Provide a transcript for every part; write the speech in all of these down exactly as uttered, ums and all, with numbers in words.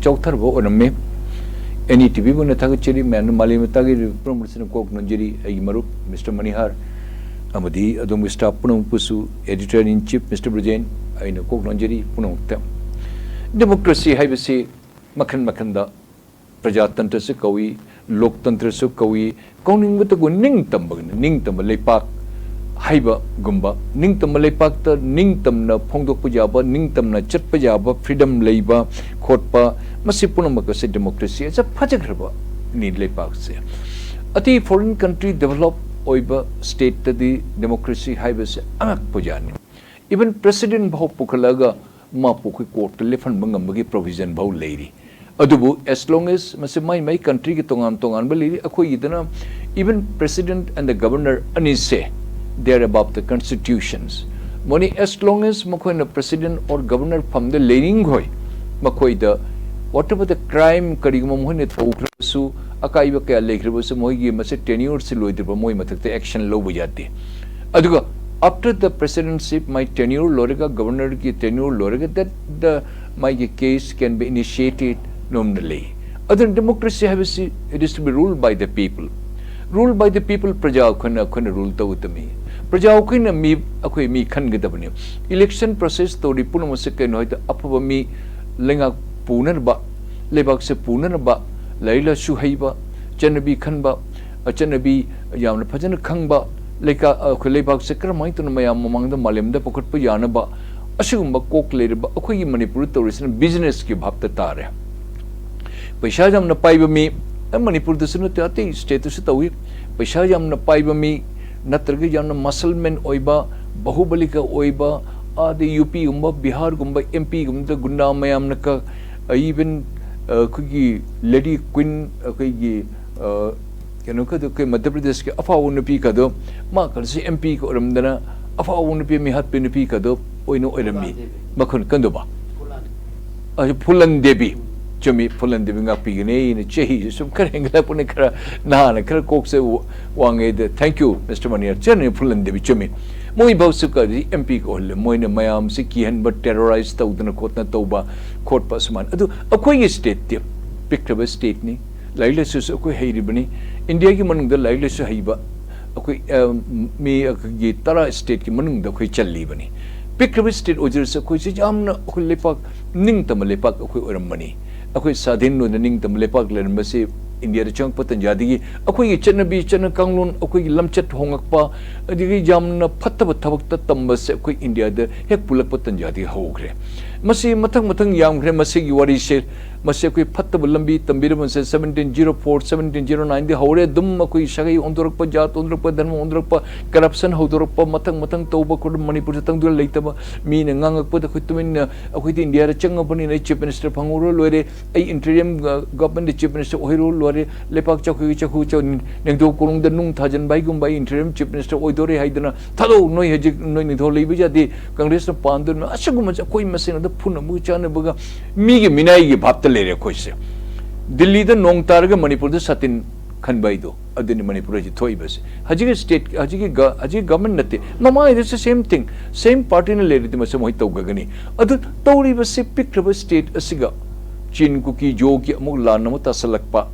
ꯆꯥꯎꯊꯔꯕ ꯑꯣꯏꯔꯝꯃꯤ꯫ N E T ꯚꯤꯕꯨ ꯑꯩꯅ ꯊꯥꯒꯠꯆꯔꯤ, ꯃꯌꯥꯝꯅ ꯃꯥꯂꯦꯝ ꯃꯇꯥꯒꯤ ꯄꯨꯝꯅꯃꯛꯁꯤꯅ ꯀꯣꯛ ꯅꯣꯟꯖꯔꯤ꯫ ꯑꯩꯒꯤ ꯃꯔꯨꯞ ꯃꯤꯁꯇꯔ ꯃꯅꯤꯍꯥꯔ ꯑꯃꯗꯤ ꯑꯗꯣꯝꯒꯤ ꯁ꯭ꯇꯥꯐ ꯄꯨꯝꯅꯃꯛꯄꯨꯁꯨ, editor in chief mister Brajen, ꯑꯩꯅ ꯀꯣꯛ ꯅꯣꯟꯖꯔꯤ ꯄꯨꯝꯅꯃꯛꯇ꯫ ꯗꯦꯃꯣꯀ꯭ꯔꯦꯁꯤ ꯍꯥꯏꯕꯁꯤ ꯃꯈꯜ ꯃꯈꯜꯗ ꯄ꯭ꯔꯖꯥꯇꯟꯇ꯭ꯔꯁꯨ ꯀꯧꯏ, ꯂꯣꯛꯇꯟꯇ꯭ꯔꯁꯨ ꯀꯧꯏ, ꯀꯧꯅꯤꯡꯕꯇꯕꯨ ꯅꯤꯡꯇꯝꯕꯒꯤꯅꯤ꯫ ꯅꯤꯡꯇꯝꯕ ꯂꯩꯄꯥꯛ ꯍꯥꯏꯕꯒꯨꯝꯕ, ꯅꯤꯡꯇꯝꯕ ꯂꯩꯄꯥꯛꯇ ꯅꯤꯡꯇꯝꯅ ꯐꯣꯡꯗꯣꯛꯄ ꯌꯥꯕ, ꯅꯤꯡꯇꯝꯅ ꯆꯠꯄ ꯌꯥꯕ, freedom ꯂꯩꯕ ꯈꯣꯠꯄ, ꯃꯁꯤ ꯄꯨꯝꯅꯃꯛ ꯑꯁꯤ ꯗꯦꯃꯣꯀ꯭ꯔꯦꯁꯤ ꯑꯁꯤ ꯐꯖꯈ꯭ꯔꯕꯅꯤ ꯂꯩꯄꯥꯛꯁꯦ꯫ ꯑꯇꯩ foreign country develop ꯑꯣꯏꯕ stateꯇꯗꯤ ꯗꯦꯃꯣꯀ꯭ꯔꯦꯁꯤ ꯍꯥꯏꯕꯁꯤ ꯑꯉꯛꯄ ꯖꯥꯠꯅꯤ꯫ Even president ꯐꯥꯎ ꯄꯨꯈꯠꯂꯒ ꯃꯥ ꯄꯨꯈꯣꯏ ꯀꯣꯔꯠꯇ ꯂꯦꯞꯍꯟꯕ ꯉꯝꯕꯒꯤ provision ꯐꯥꯎ ꯂꯩꯔꯤ꯫ ꯑꯗꯨꯕꯨ as long as ꯃꯁꯤ ꯃꯥꯏ ꯃꯥꯏ countryꯒꯤ ꯇꯣꯉꯥꯟ ꯇꯣꯉꯥꯟꯕ ꯂꯩꯔꯤ, ꯑꯩꯈꯣꯏꯒꯤꯗꯅ even president and the governor ꯑꯅꯤꯁꯦ, they are above the constitutions꯫ ꯃꯣꯏꯅꯤ as long as ꯃꯈꯣꯏꯅ president or governor ꯐꯝꯗ ꯂꯩꯅꯤꯡꯈꯣꯏ, ꯃꯈꯣꯏꯗ whatever the crime, ꯀꯔꯤꯒꯨꯝꯕ ꯃꯈꯣꯏꯅ ꯇꯧꯈ꯭ꯔꯕꯁꯨ, ꯑꯀꯥꯏꯕ ꯀꯌꯥ ꯂꯩꯈ꯭ꯔꯕꯁꯨ, ꯃꯣꯏꯒꯤ ꯃꯁꯤ tenureꯁꯤ ꯂꯣꯏꯗ꯭ꯔꯤꯕ ꯃꯣꯏ ꯃꯊꯛꯇ action ꯂꯧꯕ ꯌꯥꯗꯦ꯫ ꯑꯗꯨꯒ after the presidency, my tenure ꯂꯣꯏꯔꯒ, governorꯒꯤ tenure ꯂꯣꯏꯔꯒ, that the ꯃꯥꯒꯤ case can be initiated normally꯫ ꯑꯗꯨꯅ ꯗꯦꯃꯣꯀ꯭ꯔꯦꯁꯤ ꯍꯥꯏꯕꯁꯤ, it is to be ruled by the people꯫ Rule by the people, ꯄ꯭ꯔꯖꯥ ꯑꯩꯈꯣꯏꯅ, ꯑꯩꯈꯣꯏꯅ rule ꯇꯧꯒꯗꯕꯅꯤ꯫ ꯄ꯭ꯔꯖꯥ ꯑꯩꯈꯣꯏꯅ ꯃꯤ, ꯑꯩꯈꯣꯏ ꯃꯤ ꯈꯟꯒꯗꯕꯅꯤ꯫ Election process ꯇꯧꯔꯤ ꯄꯨꯝꯅꯃꯛꯁꯦ ꯀꯩꯅꯣ ꯍꯥꯏꯗ, ꯑꯐꯕ ꯃꯤ ꯂꯩꯉꯥꯛ ꯄꯨꯅꯅꯕ, ꯂꯩꯕꯥꯛꯁꯦ ꯄꯨꯅꯅꯕ, ꯂꯥꯏꯔꯤꯛ ꯂꯥꯏꯁꯨ ꯍꯩꯕ, ꯆꯠꯅꯕꯤ ꯈꯟꯕ, ꯆꯠꯅꯕꯤ ꯌꯥꯝꯅ ꯐꯖꯅ ꯈꯪꯕ, ꯂꯩꯀꯥ-, ꯑꯩꯈꯣꯏ ꯂꯩꯕꯥꯛꯁꯦ ꯀꯔꯝꯍꯥꯏꯅ ꯇꯧꯅ ꯃꯌꯥꯝ ꯃꯃꯥꯡꯗ, ꯃꯥꯂꯦꯝꯗ ꯄꯨꯈꯠꯄ ꯌꯥꯅꯕ, ꯑꯁꯤꯒꯨꯝꯕ ꯀꯣꯛ ꯂꯩꯔꯕ ꯑꯩꯈꯣꯏꯒꯤ ꯃꯅꯤꯄꯨꯔꯗ ꯇꯧꯔꯤꯁꯤꯅ businessꯀꯤ ꯚꯥꯞꯇ ꯇꯥꯔꯦ꯫ ꯄꯩꯁꯥ ꯌꯥꯝꯅ ꯄꯥꯏꯕ ꯃꯤ, ꯑꯦ, ꯃꯅꯤꯄꯨꯔꯗꯁꯨ ꯅꯠꯇꯦ, ꯑꯇꯩ stateꯇꯁꯨ ꯇꯧꯏ꯫ ꯄꯩꯁꯥ ꯌꯥꯝꯅ ꯄꯥꯏꯕ ꯃꯤ, ꯅꯠꯇ꯭ꯔꯒ ꯌꯥꯝꯅ muscle man ꯑꯣꯏꯕ, ꯕꯥꯍꯨꯕꯂꯤꯒ ꯑꯣꯏꯕ, ꯑꯗꯩ ꯌꯨ ꯄꯤꯒꯨꯝꯕ, ꯕꯤꯍꯥꯔꯒꯨꯝꯕ, ꯑꯦꯝ ꯄꯤꯒꯨꯝꯕꯗ ꯒꯨꯟꯗꯥ ꯃꯌꯥꯝꯅ ꯀ-, even, ꯑ, ꯑꯩꯈꯣꯏꯒꯤ lady queen, ꯑꯩꯈꯣꯏꯒꯤ, ꯑ, ꯀꯩꯅꯣ ꯀꯗꯣ, ꯑꯩꯈꯣꯏ ꯃꯙ꯭ꯌ ꯄ꯭ꯔꯗꯦꯁꯀꯤ ꯑꯐꯥꯎꯕ ꯅꯨꯄꯤ ꯀꯗꯣ, ꯃꯥ ꯀꯗꯁꯨ ꯑꯦꯝ ꯄꯤ ꯑꯣꯏꯔꯝꯗꯅ, ꯑꯐꯥꯎꯕ ꯅꯨꯄꯤ, ꯃꯤꯍꯥꯠꯄꯤ ꯅꯨꯄꯤ ꯀꯗꯣ ꯑꯣꯏꯅ ꯑꯣꯏꯔꯝꯃꯤ꯫ ꯃꯈꯨꯟ ꯀꯟꯗꯨꯕ? ꯑ, ꯐꯨꯂꯟ ꯗꯦꯕꯤ꯫ ꯆꯨꯝꯃꯤ, ꯐꯨꯂꯟ ꯗꯦꯕꯤ ꯉꯥꯛꯄꯤꯒꯅꯤ꯫ ꯑꯩꯅ ꯆꯍꯤꯁꯦ ꯁꯨꯝ ꯈꯔ ꯍꯦꯟꯒꯠꯂꯛꯄꯅ ꯈꯔ ꯅꯍꯥꯅ ꯈꯔ ꯀꯣꯛꯁꯦ ꯋꯥꯡꯉꯦ꯫ Thank you, mister Maniyar. Chennei Phulan Devi, ꯆꯨꯝꯃꯤ꯫ ꯃꯣꯏ ꯐꯥꯎꯁꯨ ꯀꯔꯤ ꯑꯦꯝ ꯄꯤ ꯑꯣꯏꯍꯜꯂꯦ? ꯃꯣꯏꯅ ꯃꯌꯥꯝꯁꯤ ꯀꯤꯍꯟꯕ, ꯇꯦꯔꯣꯔꯥꯏꯁ ꯇꯧꯗꯅ ꯈꯣꯠꯇꯅ ꯇꯧꯕ ꯈꯣꯠꯄ ꯑꯁꯨꯃꯥꯏꯅ꯫ ꯑꯗꯨ ꯑꯩꯈꯣꯏꯒꯤ ꯁ꯭ꯇꯦꯠꯇꯤ ꯄꯤꯛꯈ꯭ꯔꯕ ꯁ꯭ꯇꯦꯠꯅꯤ, ꯂꯥꯏꯔꯤꯛ ꯂꯥꯏꯁꯨꯁꯨ ꯑꯩꯈꯣꯏ ꯍꯩꯔꯤꯕꯅꯤ꯫ ꯏꯟꯗꯤꯌꯥꯒꯤ ꯃꯅꯨꯡꯗ ꯂꯥꯏꯔꯤꯛ ꯂꯥꯏꯁꯨ ꯍꯩꯕ ꯑꯩꯈꯣꯏ, ꯑ, ꯃꯤ ꯑꯩꯈꯣꯏꯒꯤ ꯇꯔꯥ ꯁ꯭ꯇꯦꯠꯀꯤ ꯃꯅꯨꯡꯗ ꯑꯩꯈꯣꯏ ꯆꯜꯂꯤꯕꯅꯤ꯫ ꯄꯤꯛꯈ꯭ꯔꯕ ꯁ꯭ꯇꯦꯠ ꯑꯣꯏꯖꯔꯁꯨ ꯑꯩꯈꯣꯏꯁꯦ ꯌꯥꯝꯅ ꯑꯩꯈꯣꯏ ꯂꯩꯄꯥꯛ, ꯅꯤꯡꯇꯝꯕ ꯂꯩꯄꯥꯛ ꯑꯩꯈꯣꯏ ꯑꯣꯏꯔꯝꯕꯅꯤ꯫ ꯑꯩꯈꯣꯏ ꯁꯥꯗꯤꯟ ꯑꯣꯏꯅ ꯅꯤꯡꯇꯝꯕ ꯂꯩꯄꯥꯛ ꯂꯩꯔꯝꯕꯁꯤ ꯏꯟꯗꯤꯌꯥꯗ ꯆꯪꯉꯛꯄ ꯇꯟꯖꯥꯗꯒꯤ ꯑꯩꯈꯣꯏꯒꯤ ꯆꯠꯅꯕꯤ, ꯆꯠꯅ ꯀꯥꯡꯂꯣꯟ, ꯑꯩꯈꯣꯏꯒꯤ ꯂꯝꯆꯠ ꯍꯣꯡꯉꯛꯄ, ꯑꯗꯒꯤ ꯌꯥꯝꯅ ꯐꯠꯇꯕ ꯊꯕꯛꯇ ꯇꯝꯕꯁꯦ ꯑꯩꯈꯣꯏ ꯏꯟꯗꯤꯌꯥꯗ ꯍꯦꯛ ꯄꯨꯂꯛꯄ ꯇꯟꯖꯥꯗꯒꯤ ꯍꯧꯈ꯭ꯔꯦ꯫ ꯃꯁꯤ ꯃꯊꯪ ꯃꯊꯪ ꯌꯥꯝꯈ꯭ꯔꯦ꯫ ꯃꯁꯤꯒꯤ ꯋꯥꯔꯤꯁꯦ, ꯃꯁꯤ ꯑꯩꯈꯣꯏ ꯐꯠꯇꯕ ꯂꯝꯕꯤ ꯇꯝꯕꯤꯔꯝꯕꯁꯦ seventeen zero four, seventeen zero nineꯗꯤ ꯍꯧꯔꯦ꯫ ꯑꯗꯨꯝ ꯑꯩꯈꯣꯏ ꯁꯥꯒꯩ ꯑꯣꯟꯊꯣꯔꯛꯄ, ꯖꯥꯠ ꯑꯣꯟꯊꯣꯔꯛꯄ, ꯙꯔꯃ ꯑꯣꯟꯊꯣꯔꯛꯄ, ꯀꯔꯞꯁꯟ ꯍꯧꯗꯣꯔꯛꯄ, ꯃꯊꯪ ꯃꯊꯪ ꯇꯧꯕ ꯈꯣꯠꯄ, ꯃꯅꯤꯄꯨꯔꯗ ꯇꯪꯗꯨꯅ ꯂꯩꯇꯕ, ꯃꯤꯅ ꯉꯥꯡꯉꯛꯄꯗ ꯑꯩꯈꯣꯏ ꯇꯨꯃꯤꯟꯅ, ꯑꯩꯈꯣꯏꯗꯤ ꯏꯟꯗꯤꯌꯥꯗ ꯆꯪꯉꯕꯅꯤꯅ ꯑꯩ ꯆꯤꯐ ꯃꯤꯅꯤꯁꯇꯔ ꯐꯪꯍꯧꯔ ꯂꯣꯏꯔꯦ, ꯑꯩ ꯏꯟꯇꯔꯤꯝ ꯒꯚꯔꯟꯃꯦꯟꯠ ꯆꯤꯐ ꯃꯤꯅꯤꯁꯇꯔ ꯑꯣꯏꯍꯧꯔ ꯂꯣꯏꯔꯦ, ꯂꯩꯄꯥꯛ ꯆꯥꯎꯈꯤꯒꯦ ꯆꯥꯎꯈꯤꯒꯦ, ꯅꯤꯡꯊꯧ ꯀꯣꯅꯨꯡꯗ ꯅꯨꯡ ꯊꯥꯖꯤꯟꯕ ꯍꯥꯏꯒꯨꯝꯕ ꯑꯩ ꯏꯟꯇꯔꯤꯝ ꯆꯤꯐ ꯃꯤꯅꯤꯁꯇꯔ ꯑꯣꯏꯗꯣꯔꯦ ꯍꯥꯏꯗꯅ ꯊꯥꯗꯣꯛ, ꯅꯣꯏ ꯍꯧꯖꯤꯛ ꯅꯣꯏ ꯅꯤꯡꯊꯧ ꯂꯩꯕ ꯌꯥꯗꯦ, ꯀꯪꯒ꯭ꯔꯦꯁꯅ ꯄꯥꯟꯗꯣꯏꯅ, ꯑꯁꯤꯒꯨꯝꯕꯁꯦ ꯑꯩꯈꯣꯏ ꯃꯁꯦꯟ ꯑꯗ ꯐꯨꯅꯕ ꯆꯥꯅꯕꯒ ꯃꯤꯒꯤ ꯃꯤꯅꯥꯏꯒꯤ ꯚꯥꯞꯇ ꯂꯩꯔꯦ ꯑꯩꯈꯣꯏꯁꯦ꯫ ꯗꯤꯜꯂꯤꯗ ꯅꯣꯡ ꯇꯥꯔꯒ ꯃꯅꯤꯄꯨꯔꯗ ꯁꯥꯇꯤꯟ ꯈꯟꯕ ꯍꯥꯏꯗꯣ ꯑꯗꯨꯅꯤ ꯃꯅꯤꯄꯨꯔ ꯍꯧꯖꯤꯛ ꯊꯣꯛꯏꯕꯁꯦ꯫ ꯍꯧꯖꯤꯛꯀꯤ ꯁ꯭ꯇꯦꯠ, ꯍꯧꯖꯤꯛꯀꯤ ꯒ-, ꯍꯧꯖꯤꯛꯀꯤ ꯒꯚꯔꯟꯃꯦꯟꯠ ꯅꯠꯇꯦ, ꯃꯃꯥꯡꯉꯩꯗꯁꯨ ꯁꯦꯝ ꯊꯤꯡ, ꯁꯦꯝ ꯄꯥꯔꯇꯤꯅ ꯂꯩꯔꯗꯤ ꯃꯁꯤ ꯃꯣꯏ ꯇꯧꯒꯅꯤ꯫ ꯑꯗꯨ ꯇꯧꯔꯤꯕꯁꯤ ꯄꯤꯛꯈ꯭ꯔꯕ ꯁ꯭ꯇꯦꯠ ꯑꯁꯤꯒ ꯆꯤꯟ ꯀꯨꯀꯤ ꯖꯣꯒꯤ ꯑꯃꯨꯛ ꯂꯥꯟ ꯑꯃ ꯇꯥꯁꯜꯂꯛꯄ,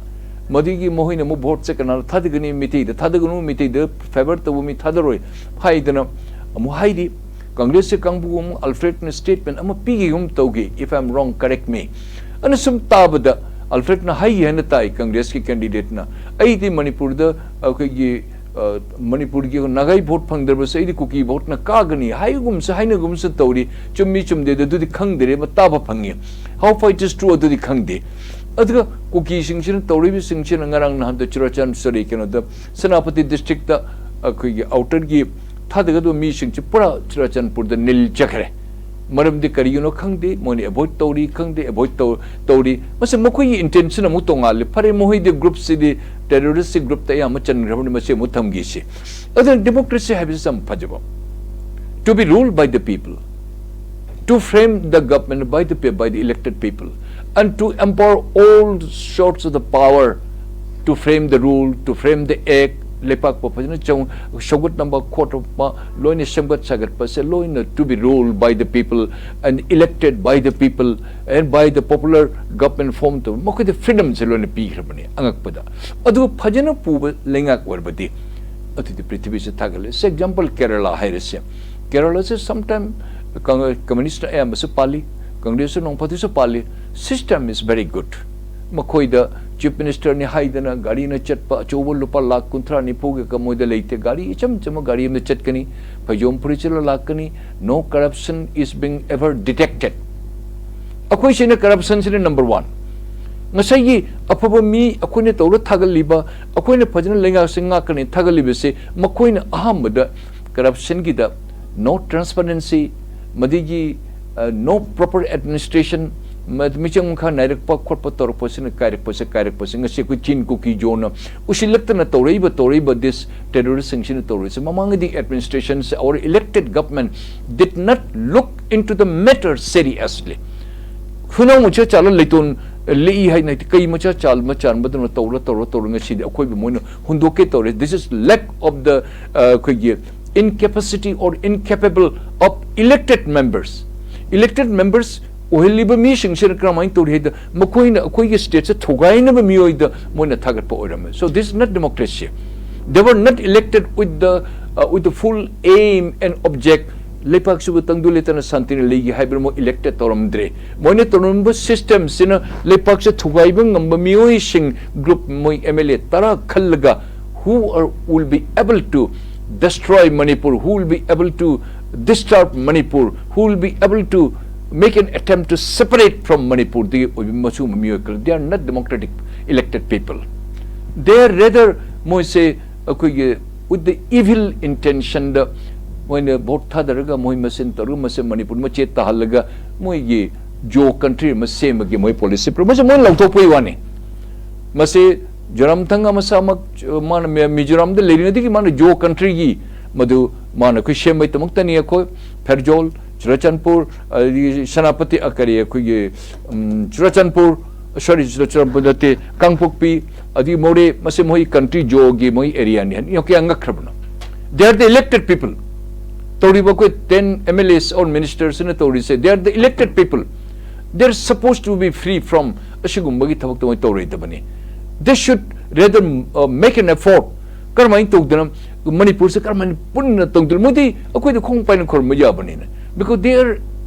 ꯃꯗꯨꯒꯤ ꯃꯈꯣꯏꯅ ꯑꯃꯨꯛ ꯚꯣꯠꯁꯦ ꯀꯅꯥꯗ ꯊꯥꯗꯒꯅꯤ? ꯃꯤꯇꯩꯗ ꯊꯥꯗꯒꯅꯨ, ꯃꯤꯇꯩꯗ ꯐꯦꯚꯔ ꯇꯧꯕ ꯃꯤ ꯊꯥꯗꯔꯣꯏ ꯍꯥꯏꯗꯅ ꯑꯃꯨꯛ ꯍꯥꯏꯔꯤ꯫ ꯀꯪꯒ꯭ꯔꯦꯁꯀꯤ ꯀꯥꯡꯕꯨ ꯑꯃꯨꯛ ꯑꯜꯐ꯭ꯔꯦꯗꯅ ꯁ꯭ꯇꯦꯠꯃꯦꯟꯠ ꯑꯃ ꯄꯤꯈꯤꯒꯨꯝ ꯇꯧꯈꯤ, if I am wrong, correct me꯫ ꯑꯩꯅ ꯁꯨꯝ ꯇꯥꯕꯗ ꯑꯜꯐ꯭ꯔꯦꯗꯅ ꯍꯥꯏꯈꯤ ꯍꯥꯏꯅ ꯇꯥꯏ, ꯀꯪꯒ꯭ꯔꯦꯁꯀꯤ ꯀꯦꯟꯗꯤꯗꯦꯠꯅ, "ꯑꯩꯗꯤ ꯃꯅꯤꯄꯨꯔꯗ ꯑꯩꯈꯣꯏꯒꯤ, ꯑ, ꯃꯅꯤꯄꯨꯔꯒꯤ ꯅꯥꯒꯥꯒꯤ ꯚꯣꯠ ꯐꯪꯗ꯭ꯔꯕꯁꯨ ꯑꯩꯗꯤ ꯀꯨꯀꯤ ꯚꯣꯠꯅ ꯀꯥꯒꯅꯤ" ꯍꯥꯏꯕꯒꯨꯝꯁꯨ ꯍꯥꯏꯅꯒꯨꯝꯁꯨ ꯇꯧꯔꯤ꯫ ꯆꯨꯝꯃꯤ ꯆꯨꯝꯗꯦꯗ ꯑꯗꯨꯗꯤ ꯈꯪꯗ꯭ꯔꯦ, ꯑꯃ ꯇꯥꯕ ꯐꯪꯉꯤ꯫ How far it is true ꯑꯗꯨꯗꯤ ꯈꯪꯗꯦ꯫ ꯑꯗꯨꯒ ꯀꯨꯀꯤꯁꯤꯡꯁꯤꯅ ꯇꯧꯔꯤꯕꯁꯤꯡꯁꯤꯅ ꯉꯔꯥꯡ ꯅꯍꯥꯟꯗ ꯆꯨꯔꯥꯆꯥꯟ-, sorry, ꯀꯩꯅꯣꯗ ꯁꯦꯅꯥꯄꯇꯤ ꯗꯤꯁꯇ꯭ꯔꯤꯛꯇ ꯑꯩꯈꯣꯏꯒꯤ ꯑꯥꯎꯇꯔꯒꯤ ꯊꯥꯗꯒꯗꯕ ꯃꯤꯁꯤꯡꯁꯤ ꯄꯨꯔꯥ ꯆꯨꯔꯥꯆꯥꯟꯄꯨꯔꯗ ꯅꯤꯜ ꯆꯠꯈ꯭ꯔꯦ꯫ ꯃꯔꯝꯗꯤ ꯀꯔꯤꯒꯤꯅꯣ ꯈꯪꯗꯦ, ꯃꯣꯏꯅ ꯑꯦꯚꯣꯏꯗ ꯇꯧꯔꯤ ꯈꯪꯗꯦ, ꯑꯦꯚꯣꯏꯗ ꯇꯧ-, ꯇꯧꯔꯤ꯫ ꯃꯁꯤ ꯃꯈꯣꯏꯒꯤ ꯏꯟꯇꯦꯟꯁꯟ ꯑꯃꯨꯛ ꯇꯣꯡꯉꯥꯜꯂꯤ꯫ ꯐꯔꯦ, ꯃꯈꯣꯏꯗꯤ ꯒ꯭ꯔꯨꯞꯁꯤꯗꯤ ꯇꯦꯔꯣꯔꯤꯁꯀꯤ ꯒ꯭ꯔꯨꯞꯇ ꯑꯌꯥꯝꯕ ꯆꯟꯈ꯭ꯔꯕꯅꯤ, ꯃꯁꯤ ꯑꯃꯨꯛ ꯊꯝꯈꯤꯁꯤ꯫ ꯑꯗꯨꯅ ꯗꯦꯃꯣꯀ꯭ꯔꯦꯁꯤ ꯍꯥꯏꯕꯁꯤ ꯌꯥꯝ ꯐꯖꯕ, to be ruled by the people, to frame the government by the pe-, by the elected people, and to empower all sorts of the power to frame the rule, to frame the act, ꯂꯩꯄꯥꯛꯄꯨ ꯐꯖꯅ ꯆꯥꯎ-, ꯁꯧꯒꯠꯅꯕ ꯈꯣꯠꯄ ꯂꯣꯏꯅ ꯁꯦꯝꯒꯠ ꯁꯥꯒꯠꯄꯁꯦ ꯂꯣꯏꯅ to be ruled by the people and elected by the people and by the popular government form ꯇꯧꯕ, ꯃꯈꯣꯏꯗ freedomꯁꯦ ꯂꯣꯏꯅ ꯄꯤꯈ꯭ꯔꯕꯅꯤ ꯑꯉꯛꯄꯗ꯫ ꯑꯗꯨꯒ ꯐꯖꯅ ꯄꯨꯕ ꯂꯩꯉꯥꯛ ꯑꯣꯏꯔꯕꯗꯤ ꯑꯗꯨꯗꯤ ꯄ꯭ꯔꯤꯊꯤꯕꯤꯁꯦ ꯊꯥꯒꯠꯂꯦ꯫ ꯁꯦ example ꯀꯦꯔꯂꯥ ꯍꯥꯏꯔꯁꯦ꯫ ꯀꯦꯔꯂꯥꯁꯦ sometime ꯀꯪ-, ꯀꯝꯃ꯭ꯌꯨꯅꯤꯁꯅ ꯑꯌꯥꯝꯕꯁꯨ ꯄꯥꯜꯂꯤ, ꯀꯪꯒ꯭ꯔꯦꯁꯁꯨ ꯅꯣꯡ ꯐꯥꯗꯣꯛꯁꯨ ꯄꯥꯜꯂꯤ꯫ System is very good꯫ ꯃꯈꯣꯏꯗ ꯆꯤꯐ ꯃꯤꯅꯤꯁꯇꯔꯅꯤ ꯍꯥꯏꯗꯅ ꯒꯥꯔꯤꯅ ꯆꯠꯄ ꯑꯆꯧꯕ ꯂꯨꯄꯥ ꯂꯥꯈ ꯀꯨꯟꯊ꯭ꯔꯥ ꯅꯤꯐꯨꯒ ꯀꯃꯣꯏꯗ ꯂꯩꯇꯦ꯫ ꯒꯥꯔꯤ ꯏꯆꯝ ꯆꯝꯕ ꯒꯥꯔꯤ ꯑꯃꯗ ꯆꯠꯀꯅꯤ, ꯐꯩꯖꯣꯝ ꯐꯨꯔꯤꯠ ꯆꯠꯂ ꯂꯥꯛꯀꯅꯤ꯫ No corruption is being ever detected꯫ ꯑꯩꯈꯣꯏꯁꯤꯅ ꯀꯔꯞꯁꯟꯁꯤꯅ ꯅꯝꯕꯔ ꯋꯥꯟ꯫ ꯉꯁꯥꯏꯒꯤ ꯑꯐꯕ ꯃꯤ ꯑꯩꯈꯣꯏꯅ ꯇꯧꯔ ꯊꯥꯒꯠꯂꯤꯕ, ꯑꯩꯈꯣꯏꯅ ꯐꯖꯅ ꯂꯩꯉꯥꯛꯁꯦ ꯉꯥꯛꯀꯅꯤ ꯊꯥꯒꯠꯂꯤꯕꯁꯦ, ꯃꯈꯣꯏꯅ ꯑꯍꯥꯟꯕꯗ ꯀꯔꯞꯁꯟꯒꯤꯗ no transparency, ꯃꯗꯒꯤ no proper administration, ꯃꯤꯆꯪ ꯃꯈꯥ ꯅꯥꯏꯔꯛꯄ ꯈꯣꯠꯄ ꯇꯧꯔꯛꯄꯁꯤꯅ ꯀꯥꯏꯔꯛꯄꯁꯦ, ꯀꯥꯏꯔꯛꯄꯁꯦ꯫ ꯉꯁꯤ ꯑꯩꯈꯣꯏ ꯆꯤꯟ ꯀꯨꯀꯤ ꯖꯣꯅ ꯎꯁꯤꯜꯂꯛꯇꯅ ꯇꯧꯔꯛꯏꯕ, ꯇꯧꯔꯛꯏꯕ this terroristꯁꯤꯡꯁꯤꯅ ꯇꯧꯔꯤꯁꯦ꯫ ꯃꯃꯥꯡꯒꯤ administrationꯁꯦ, our elected government did not look into the matter seriously꯫ ꯍꯨꯏꯅꯥꯎ ꯃꯆꯥ ꯆꯥꯜꯂ ꯂꯩꯇꯣꯟ ꯂꯦꯛꯏ ꯍꯥꯏꯅ ꯍꯥꯏꯗꯤ ꯀꯩ ꯃꯆꯥ ꯆꯥꯜ-, ꯃꯆꯥꯟꯕꯗꯨꯅ ꯇꯧꯔ, ꯇꯧꯔ, ꯇꯧꯔ ꯉꯁꯤꯗꯤ ꯑꯩꯈꯣꯏꯕꯨ ꯃꯣꯏꯅ ꯍꯨꯟꯗꯣꯛꯀꯦ ꯇꯧꯔꯦ꯫ This is lack of the, ꯑ, ꯑꯩꯈꯣꯏꯒꯤ incapacity or incapable of elected members꯫ Elected members ꯑꯣꯏꯍꯜꯂꯤꯕ ꯃꯤꯁꯤꯡꯁꯤꯅ ꯀꯔꯝꯍꯥꯏꯅ ꯇꯧꯔꯤ ꯍꯥꯏꯗ ꯃꯈꯣꯏꯅ ꯑꯩꯈꯣꯏꯒꯤ stateꯁꯦ ꯊꯨꯒꯥꯏꯅꯕ ꯃꯤꯑꯣꯏꯗ ꯃꯣꯏꯅ ꯊꯥꯒꯠꯄ ꯑꯣꯏꯔꯝꯃꯦ꯫ So this is not democracy꯫ They were not elected with the, uh, with the full aim and object꯫ ꯂꯩꯄꯥꯛꯁꯤꯕꯨ ꯇꯪꯗꯨ ꯂꯩꯇꯥꯅ ꯁꯥꯟꯇꯤꯅ ꯂꯩꯒꯦ ꯍꯥꯏꯕꯅ ꯃꯣꯏ elected ꯇꯧꯔꯝꯗ꯭ꯔꯦ꯫ ꯃꯣꯏꯅ ꯇꯧꯔꯝꯕ systemꯁꯤꯅ ꯂꯩꯄꯥꯛꯁꯦ ꯊꯨꯒꯥꯏꯕ ꯉꯝꯕ ꯃꯤꯑꯣꯏꯁꯤꯡ group ꯃꯣꯏ M L A ꯇꯔꯥ ꯈꯜꯂꯒ who are, will be able to destroy Manipur, who will be able to disturb Manipur, who will be able to make an attempt to separate from Manipur ꯗꯒꯤ ꯑꯣꯏꯕ ꯃꯁꯤꯒꯨꯝꯕ ꯃꯤꯑꯣꯏ ꯈꯔ, they are not democratic elected people꯫ They are rather, ꯃꯣꯏꯁꯦ ꯑꯩꯈꯣꯏꯒꯤ with the evil intentionꯗ ꯃꯣꯏꯅ vote ꯊꯥꯗꯔꯒ ꯃꯣꯏ ꯃꯁꯦꯟ ꯇꯧꯔꯒ ꯃꯁꯦꯟ ꯃꯅꯤꯄꯨꯔ ꯃꯆꯦꯠ ꯇꯥꯍꯜꯂꯒ ꯃꯣꯏꯒꯤ ꯖꯣ country ꯑꯃ ꯁꯦꯝꯕꯒꯤ ꯃꯣꯏ policy ꯃꯁꯤ ꯃꯣꯏꯅ ꯂꯧꯊꯣꯛꯄꯒꯤ ꯋꯥꯅꯤ꯫ ꯃꯁꯤ ꯖꯣꯔꯥꯝꯊꯪꯒ ꯃꯁꯥꯃꯛ, ꯃꯥꯅ ꯃꯤ-, ꯃꯤꯖꯣꯔꯥꯝꯗ ꯂꯩꯔꯤꯉꯩꯗꯒꯤ ꯃꯥꯅ ꯖꯣ countryꯒꯤ ꯃꯗꯨ ꯃꯥꯅ ꯑꯩꯈꯣꯏ ꯁꯦꯝꯕꯒꯤꯗꯃꯛꯇꯅꯤ꯫ ꯑꯩꯈꯣꯏ ꯐꯦꯔꯖꯣꯜ, ꯆꯨꯔꯆꯥꯟꯄꯨꯔ, ꯑꯗꯒꯤ ꯁꯦꯅꯥꯄꯇꯤ, ꯑ, ꯀꯔꯤ, ꯑꯩꯈꯣꯏꯒꯤ, ꯎꯝ, ꯆꯨꯔꯆꯥꯟꯄꯨꯔ, ꯁꯣꯔꯤ, ꯆꯨꯔꯆꯥꯟꯄꯨꯔ ꯅꯠꯇꯦ, ꯀꯥꯡꯄꯣꯛꯄꯤ, ꯑꯗꯒꯤ ꯃꯣꯔꯦ, ꯃꯁꯤ ꯃꯣꯏ ꯀꯟꯇ꯭ꯔꯤ ꯖꯣꯒꯤ ꯃꯣꯏ ꯑꯦꯔꯤꯌꯥꯅꯤ ꯍꯥꯏꯅ ꯌꯥꯝ ꯀꯌꯥ ꯉꯛꯈ꯭ꯔꯕꯅꯣ? They are the elected people. ꯇꯧꯔꯤꯕ ꯑꯩꯈꯣꯏ ten M L As or ministers ꯅ ꯇꯧꯔꯤꯁꯦ, they are the elected people. They are supposed to be free from ꯑꯁꯤꯒꯨꯝꯕꯒꯤ ꯊꯕꯛꯇ ꯃꯣꯏ ꯇꯧꯔꯣꯏꯗꯕꯅꯤ. They should rather uh, make an effort. ꯀꯔꯝꯍꯥꯏꯅ ꯇꯧꯗꯅ ꯃꯅꯤꯄꯨꯔꯁꯦ ꯀꯔꯝꯍꯥꯏꯅ ꯄꯨꯟꯅ ꯇꯧꯗꯅ, ꯃꯣꯏꯗꯤ ꯑꯩꯈꯣꯏꯗ ꯈꯣꯡ ꯄꯥꯏꯅ ꯈꯨꯔꯨꯝꯕ ꯌꯥꯕꯅꯤꯅ, because they are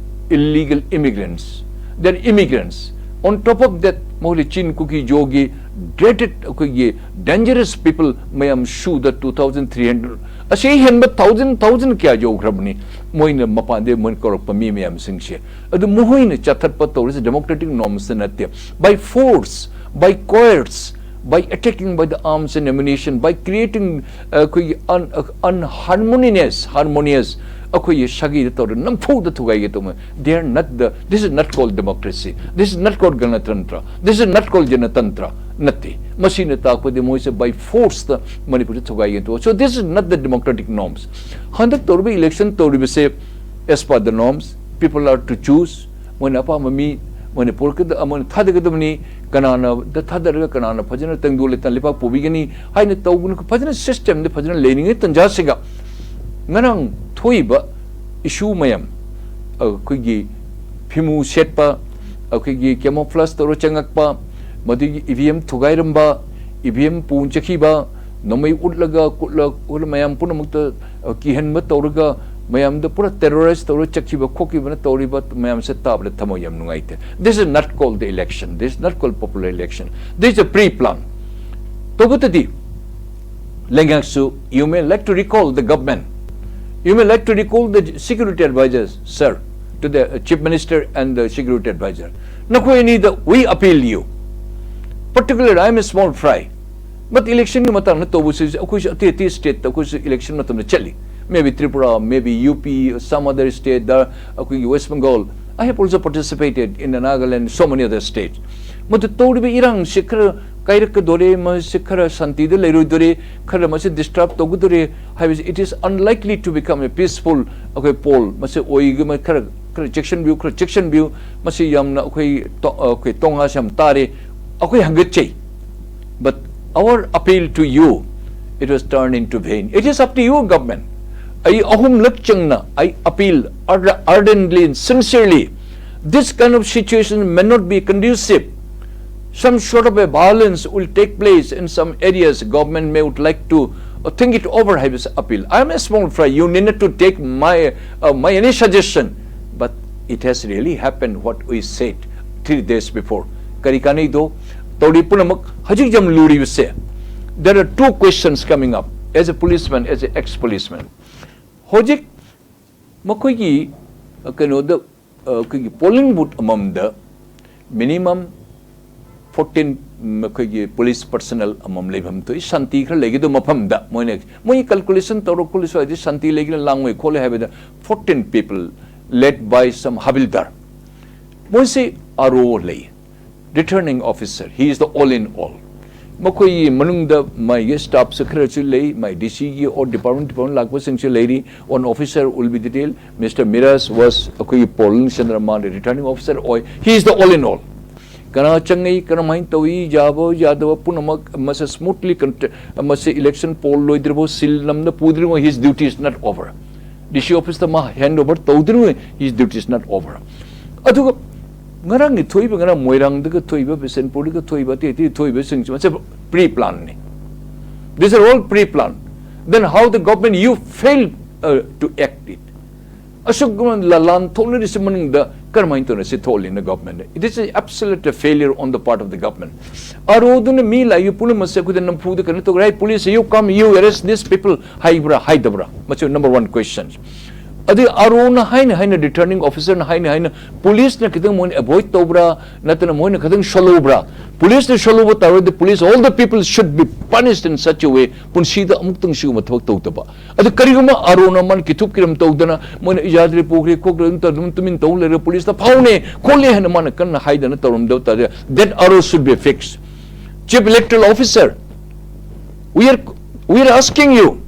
illegal immigrants, they are immigrants. On top of that, ꯃꯈꯣꯏꯗꯤ ꯆꯤꯟ, ꯀꯨꯀꯤ, ꯖꯣꯒꯤ dreaded ꯑꯩꯈꯣꯏꯒꯤ dangerous people ꯃꯌꯥꯝ ꯁꯨꯗ two thousand three hundred, ꯑꯁꯤ ꯍꯦꯟꯕ thousand thousand ꯀꯌꯥ ꯌꯧꯈ꯭ꯔꯕꯅꯤ, ꯃꯣꯏꯅ ꯃꯄꯥꯟꯗꯒꯤ ꯃꯣꯏꯅ ꯀꯧꯔꯛꯄ ꯃꯤ ꯃꯌꯥꯝꯁꯤꯡꯁꯦ꯫ ꯑꯗꯨ ꯃꯈꯣꯏꯅ ꯆꯠꯊꯠꯄ ꯇꯧꯔꯤꯁꯦ democratic norms ꯅꯠꯇꯦ. By force, by coerce, by attacking by the arms and ammunition, by creating ꯑꯩꯈꯣꯏꯒꯤ un unharmonious harmonious ꯑꯩꯈꯣꯏꯒꯤ ꯁꯥꯒꯩꯗ ꯇꯧꯔ ꯅꯝꯐꯨꯗ ꯊꯨꯒꯥꯏꯒꯦ ꯇꯧꯕ. They are not the, this is not called democracy, this is not called Ganatantra, this is not called Janatantra. ꯅꯠꯇꯦ. ꯃꯁꯤꯅ ꯇꯥꯛꯄꯗꯤ ꯃꯣꯏꯁꯦ by force ꯇ ꯃꯅꯤꯄꯨꯔꯁꯦ ꯊꯨꯒꯥꯏꯒꯦ ꯇꯧꯕ. So this is not the democratic norms. ꯍꯟꯗꯛ ꯇꯧꯔꯤꯕ election ꯇꯧꯔꯤꯕꯁꯦ as per the norms, people are to choose. ꯃꯣꯏꯅ ꯑꯄꯥꯝꯕ ꯃꯤ ꯃꯣꯏꯅ ꯄꯨꯔꯛꯀꯗ ꯃꯣꯏꯅ ꯊꯥꯗꯒꯗꯕꯅꯤ. ꯀꯅꯥꯅ ꯊꯥꯗꯔꯒ ꯀꯅꯥꯅ ꯐꯖꯅ ꯇꯪꯗꯨ ꯂꯩꯇꯥ ꯂꯩꯕꯥꯛ ꯄꯨꯕꯤꯒꯅꯤ ꯍꯥꯏꯅ ꯇꯧꯕꯅ ꯐꯖꯅ system ꯗ ꯐꯖꯅ ꯂꯩꯔꯤꯉꯩ ꯇꯟꯖꯥꯁꯤꯒ ꯉꯔꯥꯡ ꯊꯣꯛꯏꯕ issue ꯃꯌꯥꯝ, ꯑꯩꯈꯣꯏꯒꯤ ꯐꯤꯃꯨ ꯁꯦꯠꯄ, ꯑꯩꯈꯣꯏꯒꯤ camouflage ꯇꯧꯔ ꯆꯪꯉꯛꯄ, ꯃꯗꯨꯒꯤ E V M ꯊꯨꯒꯥꯏꯔꯝꯕ, E V M ꯄꯨ ꯆꯠꯈꯤꯕ, ꯅꯣꯡꯃꯩ ꯎꯠꯂꯒ ꯀꯨꯠꯂ ꯎꯠꯂ ꯃꯌꯥꯝ ꯄꯨꯝꯅꯃꯛꯇ ꯑ, ꯀꯤꯍꯟꯕ ꯇꯧꯔꯒ ꯃꯌꯥꯝꯗ ꯄꯨꯔꯥ terrorize ꯇꯧꯔ ꯆꯠꯈꯤꯕ ꯈꯣꯠꯈꯤꯕꯅ ꯇꯧꯔꯤꯕ ꯃꯌꯥꯝꯁꯦ ꯇꯥꯕꯗ ꯊꯃꯣꯏ ꯌꯥꯝ ꯅꯨꯡꯉꯥꯏꯇꯦ. This is not called the election, this is not called popular election, this is a pre plan. ꯇꯧꯕꯇꯗꯤ ꯂꯩꯉꯥꯛꯁꯨ, you may like to recall the government, you may like to recall the security advisors, sir, to the chief minister and the security advisor. ꯅꯈꯣꯏ ꯑꯅꯤꯗ we appeal you, particularly I am a small fry, but election ꯒꯤ ꯃꯇꯥꯡꯗ ꯇꯧꯕꯁꯤ ꯑꯩꯈꯣꯏꯁꯨ ꯑꯇꯩ ꯑꯇꯩ state ꯇ ꯑꯩꯈꯣꯏꯁꯨ election ꯃꯇꯝꯗ ꯆꯠꯂꯤ. Maybe Tripura, maybe U P, some other state, the, ꯑꯩꯈꯣꯏꯒꯤ West Bengal, I have also participated in the Nagaland, so many other states. ꯃꯗꯨ ꯇꯧꯔꯤꯕ ꯏꯔꯥꯡꯁꯤ ꯈꯔ ꯀꯥꯏꯔꯛꯀꯗꯣꯔꯦ, ꯃꯁꯤ ꯈꯔ ꯁꯥꯟꯇꯤꯗ ꯂꯩꯔꯣꯏꯗꯣꯔꯦ, ꯈꯔ ꯃꯁꯤ disturb ꯇꯧꯒꯗꯣꯔꯦ ꯍꯥꯏꯕꯁꯤ, it is unlikely to become a peaceful ꯑꯩꯈꯣꯏ poll, ꯃꯁꯤ ꯑꯣꯏꯒ-, ꯈꯔ ꯈꯔ ꯆꯦꯛꯁꯤꯟꯕꯤꯌꯨ, ꯈꯔ ꯆꯦꯛꯁꯤꯟꯕꯤꯌꯨ, ꯃꯁꯤ ꯌꯥꯝꯅ ꯑꯩꯈꯣꯏ ꯇꯣ-, ꯑꯩꯈꯣꯏ ꯇꯣꯉꯥꯁꯦ ꯌꯥꯝ ꯇꯥꯔꯦ, ꯑꯩꯈꯣꯏ ꯍꯪꯒꯠꯆꯩ꯫ But our appeal to you, it was turned into vain. It is up to you, government. ꯑꯩ ꯑꯍꯨꯝꯂꯛ ꯆꯪꯅ, I appeal arde-, ardently and sincerely. This kind of situation may not be conducive. Some sort of a violence will take place in some areas. Government may would like to, uh, think it over, ꯍꯥꯏꯕꯁꯦ appeal. I am a small fry. You need not to take my, uh, my any suggestion. But it has really happened what we said three days before. ꯀꯔꯤ ꯀꯥꯟꯅꯩꯗꯣ? ꯇꯧꯔꯤ ꯄꯨꯝꯅꯃꯛ ꯍꯧꯖꯤꯛ ꯌꯥꯝ ꯂꯨꯔꯤꯕꯁꯦ, there are two questions coming up as a policeman, as an ex-policeman. ꯍꯧꯖꯤꯛ ꯃꯈꯣꯏꯒꯤ, ꯑ, ꯀꯩꯅꯣꯗ, ꯑ, ꯑꯩꯈꯣꯏꯒꯤ polling booth ꯑꯃꯃꯝꯗ minimum fourteen, ꯎꯝ, ꯑꯩꯈꯣꯏꯒꯤ police personnel ꯑꯃꯃꯝ ꯂꯩꯐꯝ ꯊꯣꯛꯏ꯫ ꯁꯥꯟꯇꯤ ꯈꯔ ꯂꯩꯒꯗꯕ ꯃꯐꯝꯗ ꯃꯣꯏꯅ, ꯃꯣꯏ calculation ꯇꯧꯔ ꯈꯣꯠꯂꯁꯨ ꯍꯥꯏꯗꯤ ꯁꯥꯟꯇꯤ ꯂꯩꯒꯅ ꯂꯥꯡꯉꯣꯏ ꯈꯣꯠꯂꯣꯏ ꯍꯥꯏꯕꯗ fourteen people led by some havildar. ꯃꯣꯏꯁꯤ RO ꯂꯩ, returning officer, he is the all in all. ꯃꯈꯣꯏꯒꯤ ꯃꯅꯨꯡꯗ ꯃꯥꯒꯤ staff ꯁꯦ ꯈꯔꯁꯨ ꯂꯩ, ꯃꯥꯏ DC ꯒꯤ or department, department ꯂꯥꯛꯄꯁꯤꯡꯁꯨ ꯂꯩꯔꯤ꯫ One officer will be detailed. Mister Miraj was ꯑꯩꯈꯣꯏꯒꯤ polling centre ꯃꯥꯅ returning officer ꯑꯣꯏ, he is the all in all. ꯀꯅꯥ ꯆꯪꯉꯤ, ꯀꯔꯝꯍꯥꯏꯅ ꯇꯧꯏ, ꯌꯥꯕ ꯌꯥꯗꯕ ꯄꯨꯝꯅꯃꯛ ꯃꯁꯤ smoothly conduct-, ꯃꯁꯤ election poll ꯂꯣꯏꯗ꯭ꯔꯤꯐꯥꯎ, seal ꯅꯝꯅ ꯄꯨꯗ꯭ꯔꯤꯐꯥꯎ, his duty is not over. DC office ꯇ ꯃꯥ hand over ꯇꯧꯗ꯭ꯔꯤꯐꯥꯎ, his duty is not over. ꯑꯗꯨꯒ ꯉꯔꯥꯡꯒꯤ ꯊꯣꯛꯏꯕ, ꯉꯔꯥꯡ ꯃꯣꯏꯔꯥꯡꯗꯒ ꯊꯣꯛꯏꯕ, ꯕꯤꯁꯦꯟꯄꯨꯔꯗꯒ ꯊꯣꯛꯏꯕ, ꯑꯇꯩ ꯑꯇꯩ ꯊꯣꯛꯏꯕꯁꯤꯡꯁꯤ ꯃꯁꯤ pre plan ꯅꯤ꯫ These are all pre plan. Then how the government, you fail, uh, to act it? ꯑꯁꯨꯛ ꯂ-, ꯂꯥꯟ ꯊꯣꯛꯅꯔꯤꯁꯤ ꯃꯅꯨꯡꯗ ꯀꯔꯝꯍꯥꯏꯅ ꯇꯧꯅ ꯁꯤ ꯊꯣꯛꯍꯜꯂꯤꯅ government? It is absolute failure on the part of the government. RO ꯗꯨꯅ ꯃꯤ ꯂꯥꯛꯏꯕ ꯄꯨꯝꯅꯃꯛꯁꯦ ꯑꯩꯈꯣꯏꯗ ꯅꯝꯐꯨꯗ ꯀꯩꯅꯣ ꯇꯧꯔꯦ, "Hey, police, you come, you arrest these people," ꯍꯥꯏꯕ꯭ꯔꯥ, ꯍꯥꯏꯗꯕ꯭ꯔꯥ? ꯃꯁꯤ number one question. ꯑꯗꯩ RO ꯅ ꯍꯥꯏꯅ ꯍꯥꯏꯅ, returning officer ꯅ ꯍꯥꯏꯅ ꯍꯥꯏꯅ, police ꯅ ꯈꯤꯇꯪ ꯃꯣꯏꯅ avoid ꯇꯧꯕ꯭ꯔꯥ, ꯅꯠꯇꯅ ꯃꯣꯏꯅ ꯈꯤꯇꯪ ꯁꯣꯜꯍꯧꯕ꯭ꯔꯥ? Police ꯅ ꯁꯣꯜꯍꯧꯕ ꯇꯥꯔꯒꯗꯤ, police, all the people should be punished in such a way, ꯄꯨꯟꯁꯤꯗ ꯑꯃꯨꯛꯇꯪ ꯁꯤꯒꯨꯝꯕ ꯊꯕꯛ ꯇꯧꯗꯕ꯫ ꯑꯗꯨ ꯀꯔꯤꯒꯨꯝꯕ RO ꯅ ꯃꯥꯅ ꯀꯤꯊꯨꯞ ꯀꯤꯔꯝ ꯇꯧꯗꯅ, ꯃꯣꯏꯅ ꯏꯖꯥꯗ꯭ꯔꯦ, ꯄꯨꯈ꯭ꯔꯦ, ꯈꯣꯠꯈ꯭ꯔꯦ ꯑꯗꯨꯝ ꯇꯧ-, ꯑꯗꯨꯝ ꯇꯨꯃꯤꯟ ꯇꯧ ꯂꯩꯔꯒ police ꯇ ꯐꯥꯎꯅꯦ, ꯈꯣꯠꯂꯦ ꯍꯥꯏꯅ ꯃꯥꯅ ꯀꯟꯅ ꯍꯥꯏꯗꯅ ꯇꯧꯔꯝꯗꯕ ꯇꯥꯔꯗꯤ, that RO should be fixed. Chief Electoral Officer, we are, we are asking you,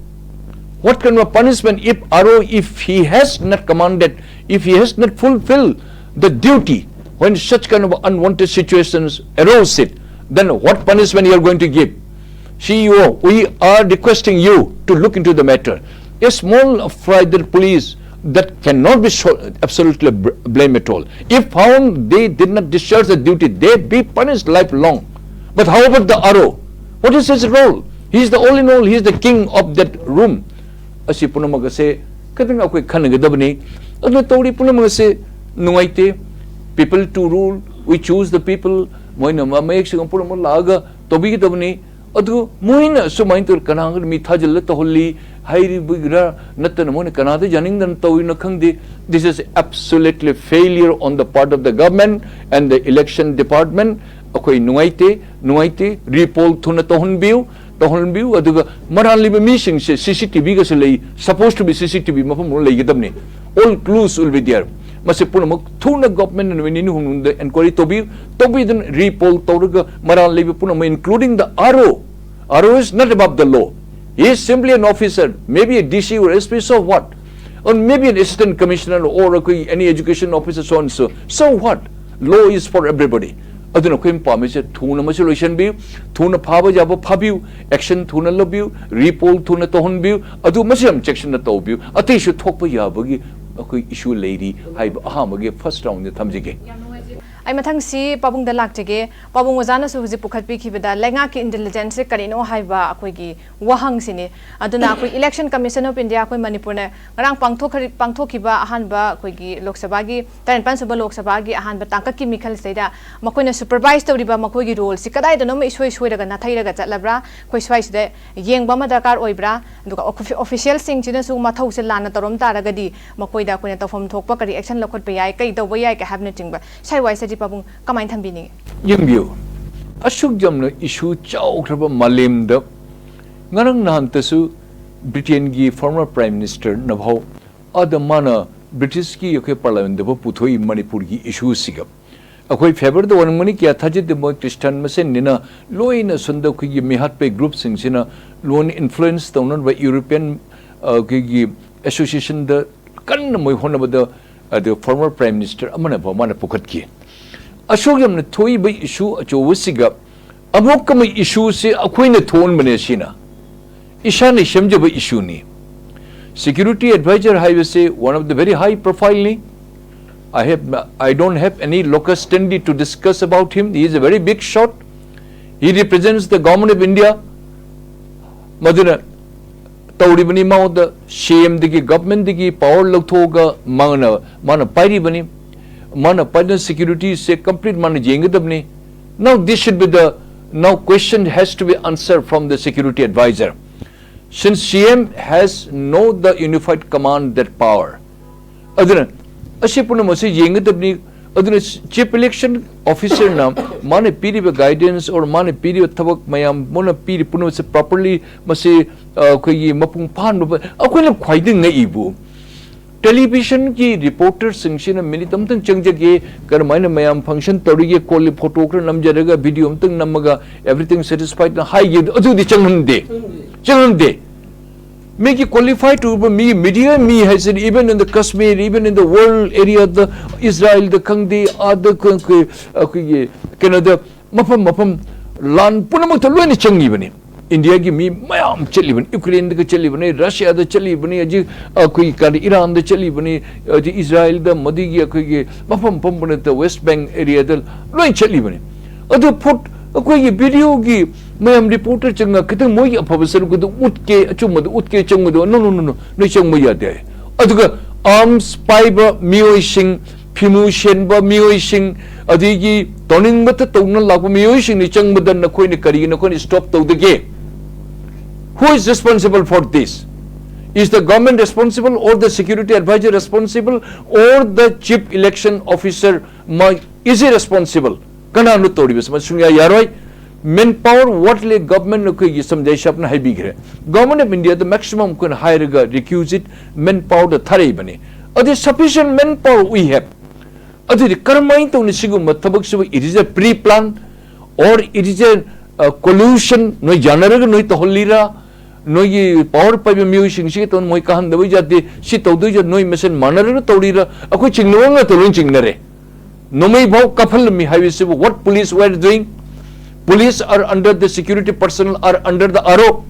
what kind of punishment if RO, if he has not commanded If he has not fulfilled the duty when such kind of unwanted situations arose, it, then what punishment you are going to give? C E O, we are requesting you to look into the matter. A small fry that police that cannot be so absolutely br- blame at all. If found they did not discharge the duty, they be punished lifelong. But how about the R O? What is his role? He is the all in all, he is the king of that room. ꯑꯁꯤ ꯄꯨꯝꯅꯃꯛ ꯑꯁꯦ ꯈꯤꯇꯪ ꯑꯩꯈꯣꯏ ꯈꯟꯅꯒꯗꯕꯅꯤ꯫ ꯑꯗꯨꯅ ꯇꯧꯔꯤ ꯄꯨꯝꯅꯃꯛ ꯑꯁꯦ ꯅꯨꯡꯉꯥꯏꯇꯦ꯫ People to rule, we choose the people. ꯃꯣꯏꯅ ꯃ- ꯃꯌꯦꯛ ꯁꯦꯡꯅ ꯄꯨꯝꯅꯃꯛ ꯂꯥꯛꯑꯒ ꯇꯧꯕꯤꯒꯗꯕꯅꯤ꯫ ꯑꯗꯨ ꯃꯣꯏꯅ ꯁꯨꯃꯥꯏꯅ ꯇꯧꯔ ꯀꯅꯥꯒ ꯃꯤ ꯊꯥꯖꯤꯜꯂ ꯇꯧꯍꯜꯂꯤ ꯍꯥꯏꯔꯤꯕꯒꯤꯔ ꯅꯠꯇꯅ ꯃꯣꯏꯅ ꯀꯅꯥꯗ ꯌꯥꯅꯤꯡꯗꯅ ꯇꯧꯔꯤꯅꯣ ꯈꯪꯗꯦ꯫ This is absolutely failure on the part of the government and the election department. ꯑꯩꯈꯣꯏ ꯅꯨꯡꯉꯥꯏꯇꯦ, ꯅꯨꯡꯉꯥꯏꯇꯦ꯫ Repoll ꯊꯨꯅ ꯇꯧꯍꯟꯕꯤꯌꯨ, ꯇꯧꯍꯟꯕꯤꯌꯨ꯫ ꯑꯗꯨꯒ ꯃꯔꯥꯜꯂꯤꯕ ꯃꯤꯁꯤꯡꯁꯦ C C T V ꯒꯁꯨ ꯂꯩ, supposed to be C C T V ꯃꯐꯝ ꯑꯃ ꯂꯩꯒꯗꯕꯅꯤ꯫ All clues will be there. ꯃꯁꯤ ꯄꯨꯝꯅꯃꯛ ꯊꯨꯅ government ꯅ ꯅꯨꯃꯤꯠ ꯅꯤꯅꯤ ꯍꯨꯝꯅꯤꯗ enquiry ꯇꯧꯕꯤꯌꯨ, ꯇꯧꯕꯤꯗꯨꯅ repoll ꯇꯧꯔꯒ ꯃꯔꯥꯜ ꯂꯩꯕ ꯄꯨꯝꯅꯃꯛ, including the R O. R O is not above the law. He is simply an officer, maybe a D C or S P, so what? Or maybe an assistant commissioner or ꯑꯩꯈꯣꯏ any education officer, so and so. So what? Law is for everybody. ꯑꯗꯨꯅ ꯑꯩꯈꯣꯏꯅ ꯄꯥꯝꯃꯤꯁꯦ ꯊꯨꯅ ꯃꯁꯤ ꯂꯣꯏꯁꯤꯟꯕꯤꯌꯨ, ꯊꯨꯅ ꯐꯥꯕ ꯌꯥꯕ ꯐꯥꯕꯤꯌꯨ, action ꯊꯨꯅ ꯂꯧꯕꯤꯌꯨ, repoll ꯊꯨꯅ ꯇꯧꯍꯟꯕꯤꯌꯨ꯫ ꯑꯗꯨ ꯃꯁꯤ ꯌꯥꯝ ꯆꯦꯛꯁꯤꯟꯅ ꯇꯧꯕꯤꯌꯨ꯫ ꯑꯇꯩꯁꯨ ꯊꯣꯛꯄ ꯌꯥꯕꯒꯤ ꯑꯩꯈꯣꯏ issue ꯂꯩꯔꯤ ꯍꯥꯏꯕ ꯑꯍꯥꯟꯕꯒꯤ first round ꯗ ꯊꯝꯖꯒꯦ꯫ ꯑꯩ ꯃꯊꯪꯁꯤ ꯄꯥꯕꯨꯡꯗ ꯂꯥꯛꯆꯒꯦ꯫ ꯄꯥꯕꯨꯡ ꯑꯣꯖꯥꯅꯁꯨ ꯍꯧꯖꯤꯛ ꯄꯨꯈꯠꯄꯤꯈꯤꯕꯗ ꯂꯩꯉꯥꯛꯀꯤ intelligence ꯁꯦ ꯀꯔꯤꯅꯣ ꯍꯥꯏꯕ ꯑꯩꯈꯣꯏꯒꯤ ꯋꯥꯍꯪꯁꯤꯅꯤ꯫ ꯑꯗꯨꯅ ꯑꯩꯈꯣꯏ Election Commission of India ꯑꯩꯈꯣꯏ ꯃꯅꯤꯄꯨꯔꯅ ꯉꯔꯥꯡ ꯄꯥꯡꯊꯣꯛꯈ꯭ꯔꯤ-, ꯄꯥꯡꯊꯣꯛꯈꯤꯕ ꯑꯍꯥꯟꯕ ꯑꯩꯈꯣꯏꯒꯤ ꯂꯣꯛ ꯁꯚꯥꯒꯤ, ꯇꯔꯥꯅꯤꯄꯥꯟ ꯁꯨꯕ ꯂꯣꯛ ꯁꯚꯥꯒꯤ ꯑꯍꯥꯟꯕ ꯇꯥꯡꯀꯛꯀꯤ ꯃꯤꯈꯜꯁꯤꯗꯩꯗ ꯃꯈꯣꯏꯅ supervise ꯇꯧꯔꯤꯕ ꯃꯈꯣꯏꯒꯤ role ꯁꯤ ꯀꯗꯥꯏꯗꯅꯣꯃ ꯏꯁꯣꯏ ꯁꯣꯏꯔꯒ ꯅꯥꯊꯩꯔꯒ ꯆꯠꯂꯕ꯭ꯔꯥ? ꯑꯩꯈꯣꯏ ꯁ꯭ꯋꯥꯏꯁꯤꯗ ꯌꯦꯡꯕ ꯑꯃ ꯗꯔꯀꯥꯔ ꯑꯣꯏꯕ꯭ꯔꯥ? ꯑꯗꯨꯒ offi-, official ꯁꯤꯡꯁꯤꯅꯁꯨ ꯃꯊꯧꯁꯦ ꯂꯥꯟꯅ ꯇꯧꯔꯝ ꯇꯥꯔꯒꯗꯤ ꯃꯈꯣꯏꯗ ꯑꯩꯈꯣꯏꯅ ꯇꯧꯐꯝ ꯊꯣꯛꯄ ꯀꯔꯤ action ꯂꯧꯈꯠꯄ ꯌꯥꯏ, ꯀꯔꯤ ꯇꯧꯕ ꯌꯥꯏ ꯀ ꯍꯥꯏꯕꯅꯆꯤꯡꯕ ꯁ꯭ꯋꯥꯏ ꯋꯥꯏꯁꯤꯗꯤ ꯄꯥꯕꯨꯡ ꯀꯃꯥꯏꯅ ꯊꯝꯕꯤꯅꯤꯡꯉꯤ? ꯌꯦꯡꯕꯤꯌꯨ, ꯑꯁꯨꯛ ꯌꯥꯝꯅ issue ꯆꯥꯎꯈ꯭ꯔꯕ ꯃꯥꯂꯦꯝꯗ ꯉꯔꯥꯡ ꯅꯍꯥꯟꯇꯁꯨ Britain ꯒꯤ former Prime Minister ꯅꯐꯥꯎ ꯑꯗ ꯃꯥꯅ British ꯀꯤ ꯑꯩꯈꯣꯏ Parliament ꯗꯐꯥꯎ ꯄꯨꯊꯣꯛꯏ ꯃꯅꯤꯄꯨꯔꯒꯤ issue ꯁꯤꯒ꯫ ꯑꯩꯈꯣꯏ favour ꯗ ꯑꯣꯏꯔꯝꯒꯅꯤ, ꯀꯌꯥ ꯊꯥꯖꯗꯦ, ꯃꯣꯏ Christian ꯃꯁꯦꯟꯅꯤꯅ ꯂꯣꯏꯅ ꯁꯣꯝꯗ ꯑꯩꯈꯣꯏꯒꯤ ꯃꯤꯍꯥꯠꯄꯩ group ꯁꯤꯡꯁꯤꯅ ꯂꯣꯏꯅ influence ꯇꯧꯅꯅꯕ European, ꯑ, ꯑꯩꯈꯣꯏꯒꯤ association ꯗ ꯀꯟꯅ ꯃꯣꯏ ꯍꯣꯠꯅꯕꯗ ꯑꯗꯨ former Prime Minister ꯑꯃꯅ ꯐꯥꯎ ꯃꯥꯅ ꯄꯨꯈꯠꯈꯤ꯫ ꯑꯁꯨꯛ ꯌꯥꯝꯅ ꯊꯣꯛꯏꯕ issue ꯑꯆꯧꯕꯁꯤꯒ ꯑꯃꯨꯛꯀ ꯑꯃ issueꯁꯤ ꯑꯩꯈꯣꯏꯅ ꯊꯣꯛꯍꯟꯕꯅꯦ꯫ ꯁꯤꯅ ꯏꯁꯥꯅ ꯁꯦꯝꯖꯕ issueꯅꯤ꯫ Security advisor ꯍꯥꯏꯕꯁꯤ one of the very high profileꯅꯤ꯫ I have, I don't have any locus standi to discuss about him. He is a very big shot. He represents the government of India. ꯃꯗꯨꯅ ꯇꯧꯔꯤꯕꯅꯤ꯫ ꯃꯉꯣꯟꯗ CMꯗꯒꯤ, governmentꯗꯒꯤ power ꯂꯧꯊꯣꯛꯑꯒ ꯃꯥꯅ, ꯃꯥꯅ ꯄꯥꯏꯔꯤꯕꯅꯤ꯫ ꯃꯥꯅ ꯄꯥꯏꯗꯨꯅ securityꯁꯦ complete ꯃꯥꯅ ꯌꯦꯡꯒꯗꯕꯅꯤ꯫ Now this should be the, now question has to be answered from the security advisor. Since CM has no the unified command that power. ꯑꯗꯨꯅ ꯑꯁꯤ ꯄꯨꯝꯅꯃꯛꯁꯤ ꯌꯦꯡꯒꯗꯕꯅꯤ꯫ ꯑꯗꯨꯅ Chief Election Officerꯅ ꯃꯥꯅ ꯄꯤꯔꯤꯕ guidance or ꯃꯥꯅ ꯄꯤꯔꯤꯕ ꯊꯕꯛ ꯃꯌꯥꯝ, ꯃꯥꯅ ꯄꯤꯔꯤ ꯄꯨꯝꯅꯃꯛꯁꯦ properly ꯃꯁꯤ, ꯑ, ꯑꯩꯈꯣꯏꯒꯤ ꯃꯄꯨꯡ ꯐꯥꯅꯕ꯫ ꯑꯩꯈꯣꯏꯅ ꯈ꯭ꯋꯥꯏꯗꯒꯤ ꯉꯛꯏꯕꯨ televisionꯒꯤ reporterꯁꯤꯡꯁꯤꯅ minute ꯑꯃꯇꯪ ꯆꯪꯖꯒꯦ, ꯀꯔꯝꯍꯥꯏꯅ ꯃꯌꯥꯝ function ꯇꯧꯔꯤꯒꯦ ꯈꯣꯠꯂꯤ, photo ꯈꯔ ꯅꯝꯖꯔꯒ video ꯑꯃꯇꯪ ꯅꯝꯃꯒ everything satisfied ꯅ ꯍꯥꯏꯒꯦ, ꯑꯗꯨꯗꯤ ꯆꯪꯍꯟꯗꯦ꯫ ꯆꯪꯍꯟꯗꯦ꯫ ꯃꯤꯒꯤ qualified ꯑꯣꯏꯕ ꯃꯤ, media ꯃꯤ ꯍꯥꯏꯁꯤꯗꯤ, even in the Kashmir, even in the world areaꯗ, Israelꯗ ꯈꯪꯗꯦ, ꯑꯥꯗ ꯈ-, ꯈ-, ꯑꯩꯈꯣꯏꯒꯤ ꯀꯩꯅꯣꯗ, ꯃꯐꯝ ꯃꯐꯝ ꯂꯥꯟ ꯄꯨꯝꯅꯃꯛꯇ ꯂꯣꯏꯅ ꯆꯪꯉꯤꯕꯅꯤ꯫ Indiaꯒꯤ ꯃꯤ ꯃꯌꯥꯝ ꯆꯠꯂꯤꯕꯅꯤ, Ukraineꯗꯒ ꯆꯠꯂꯤꯕꯅꯤ, Russiaꯗ ꯆꯠꯂꯤꯕꯅꯤ, ꯍꯧꯖꯤꯛ ꯑꯩꯈꯣꯏ ꯀꯔꯤ Iranꯗ ꯆꯠꯂꯤꯕꯅꯤ, ꯍꯧꯖꯤꯛ Israelꯗ, ꯃꯗꯨꯒꯤ ꯑꯩꯈꯣꯏꯒꯤ ꯃꯐꯝ ꯃꯐꯝ ꯄꯨꯝꯅꯃꯛꯇ West Bank areaꯗ ꯂꯣꯏ ꯆꯠꯂꯤꯕꯅꯤ꯫ ꯑꯗꯨ ꯐꯨꯠ ꯑꯩꯈꯣꯏꯒꯤ videoꯒꯤ ꯃꯌꯥꯝ reporter ꯆꯪꯉ ꯈꯤꯇꯪ ꯃꯣꯏꯒꯤ ꯑꯐꯕ ꯁꯔꯨꯛ ꯑꯗꯨ ꯎꯠꯀꯦ, ꯑꯆꯨꯝꯕꯗꯨ ꯎꯠꯀꯦ ꯆꯪꯕꯗꯣ, no, no, no, no, ꯅꯣꯏ ꯆꯪꯕ ꯌꯥꯗꯦ ꯍꯥꯏ꯫ ꯑꯗꯨꯒ arms ꯄꯥꯏꯕ ꯃꯤꯑꯣꯏꯁꯤꯡ, ꯐꯤꯃꯨ ꯁꯦꯟꯕ ꯃꯤꯑꯣꯏꯁꯤꯡ, ꯑꯗꯒꯤ ꯇꯧꯅꯤꯡꯕꯇ ꯇꯧꯅ ꯂꯥꯛꯄ ꯃꯤꯑꯣꯏꯁꯤꯡꯅ ꯆꯪꯕꯗ ꯅꯈꯣꯏꯅ ꯀꯔꯤꯒꯤ ꯅꯈꯣꯏꯅ stop ꯇꯧꯗꯒꯦ? Who is responsible for this? Is the government responsible or the security advisor responsible or the chief election officer? ꯃꯥ, is he responsible? ꯀꯅꯥꯅꯣ ꯇꯧꯔꯤꯕꯁꯤ? ꯃꯁꯤ ꯁꯨꯡꯌꯥ ꯌꯥꯔꯣꯏ꯫ Manpower ꯋꯥꯠꯂꯦ꯫ Government ꯑꯩꯈꯣꯏꯒꯤ ꯁꯝꯖꯥꯏ ꯁꯥꯍꯕꯅ ꯍꯥꯏꯕꯤꯈ꯭ꯔꯦ꯫ Government of Indiaꯗ maximum ꯑꯩꯈꯣꯏꯅ ꯍꯥꯏꯔꯒ requisite manpowerꯗ ꯊꯥꯔꯛꯏꯕꯅꯤ꯫ ꯑꯗꯨ sufficient manpower we have꯫ ꯑꯗꯨꯗꯤ ꯀꯔꯝꯍꯥꯏꯅ ꯇꯧꯅꯤ ꯁꯤꯒꯨꯝꯕ ꯊꯕꯛꯁꯤꯕꯨ? It is a pre plan or it is a, uh, collusion? ꯅꯣꯏ ꯌꯥꯅꯔꯒ ꯅꯣꯏ ꯇꯧꯍꯜꯂꯤꯔꯥ? ꯅꯣꯏꯒꯤ ꯄꯥꯋꯔ ꯄꯥꯏꯕ ꯃꯤꯑꯣꯏꯁꯤꯡꯁꯤꯒ ꯇꯧꯅ ꯃꯣꯏ ꯀꯥꯍꯟꯗꯕ ꯌꯥꯗꯦ, ꯁꯤ ꯇꯧꯗꯣꯏ ꯌꯥꯗꯦ, ꯅꯣꯏ ꯃꯁꯦꯟ ꯃꯥꯟꯅꯔꯒ ꯇꯧꯔꯤꯔ? ꯑꯩꯈꯣꯏ ꯆꯤꯡꯅꯕ ꯉꯥꯛꯇ ꯂꯣꯏ ꯆꯤꯡꯅꯔꯦ꯫ ꯅꯣꯡꯃꯩ ꯐꯥꯎ ꯀꯥꯞꯍꯜꯂꯝꯃꯤ ꯍꯥꯏꯕꯁꯤꯕꯨ, what police were doing? Police are under the security personnel are under the R O.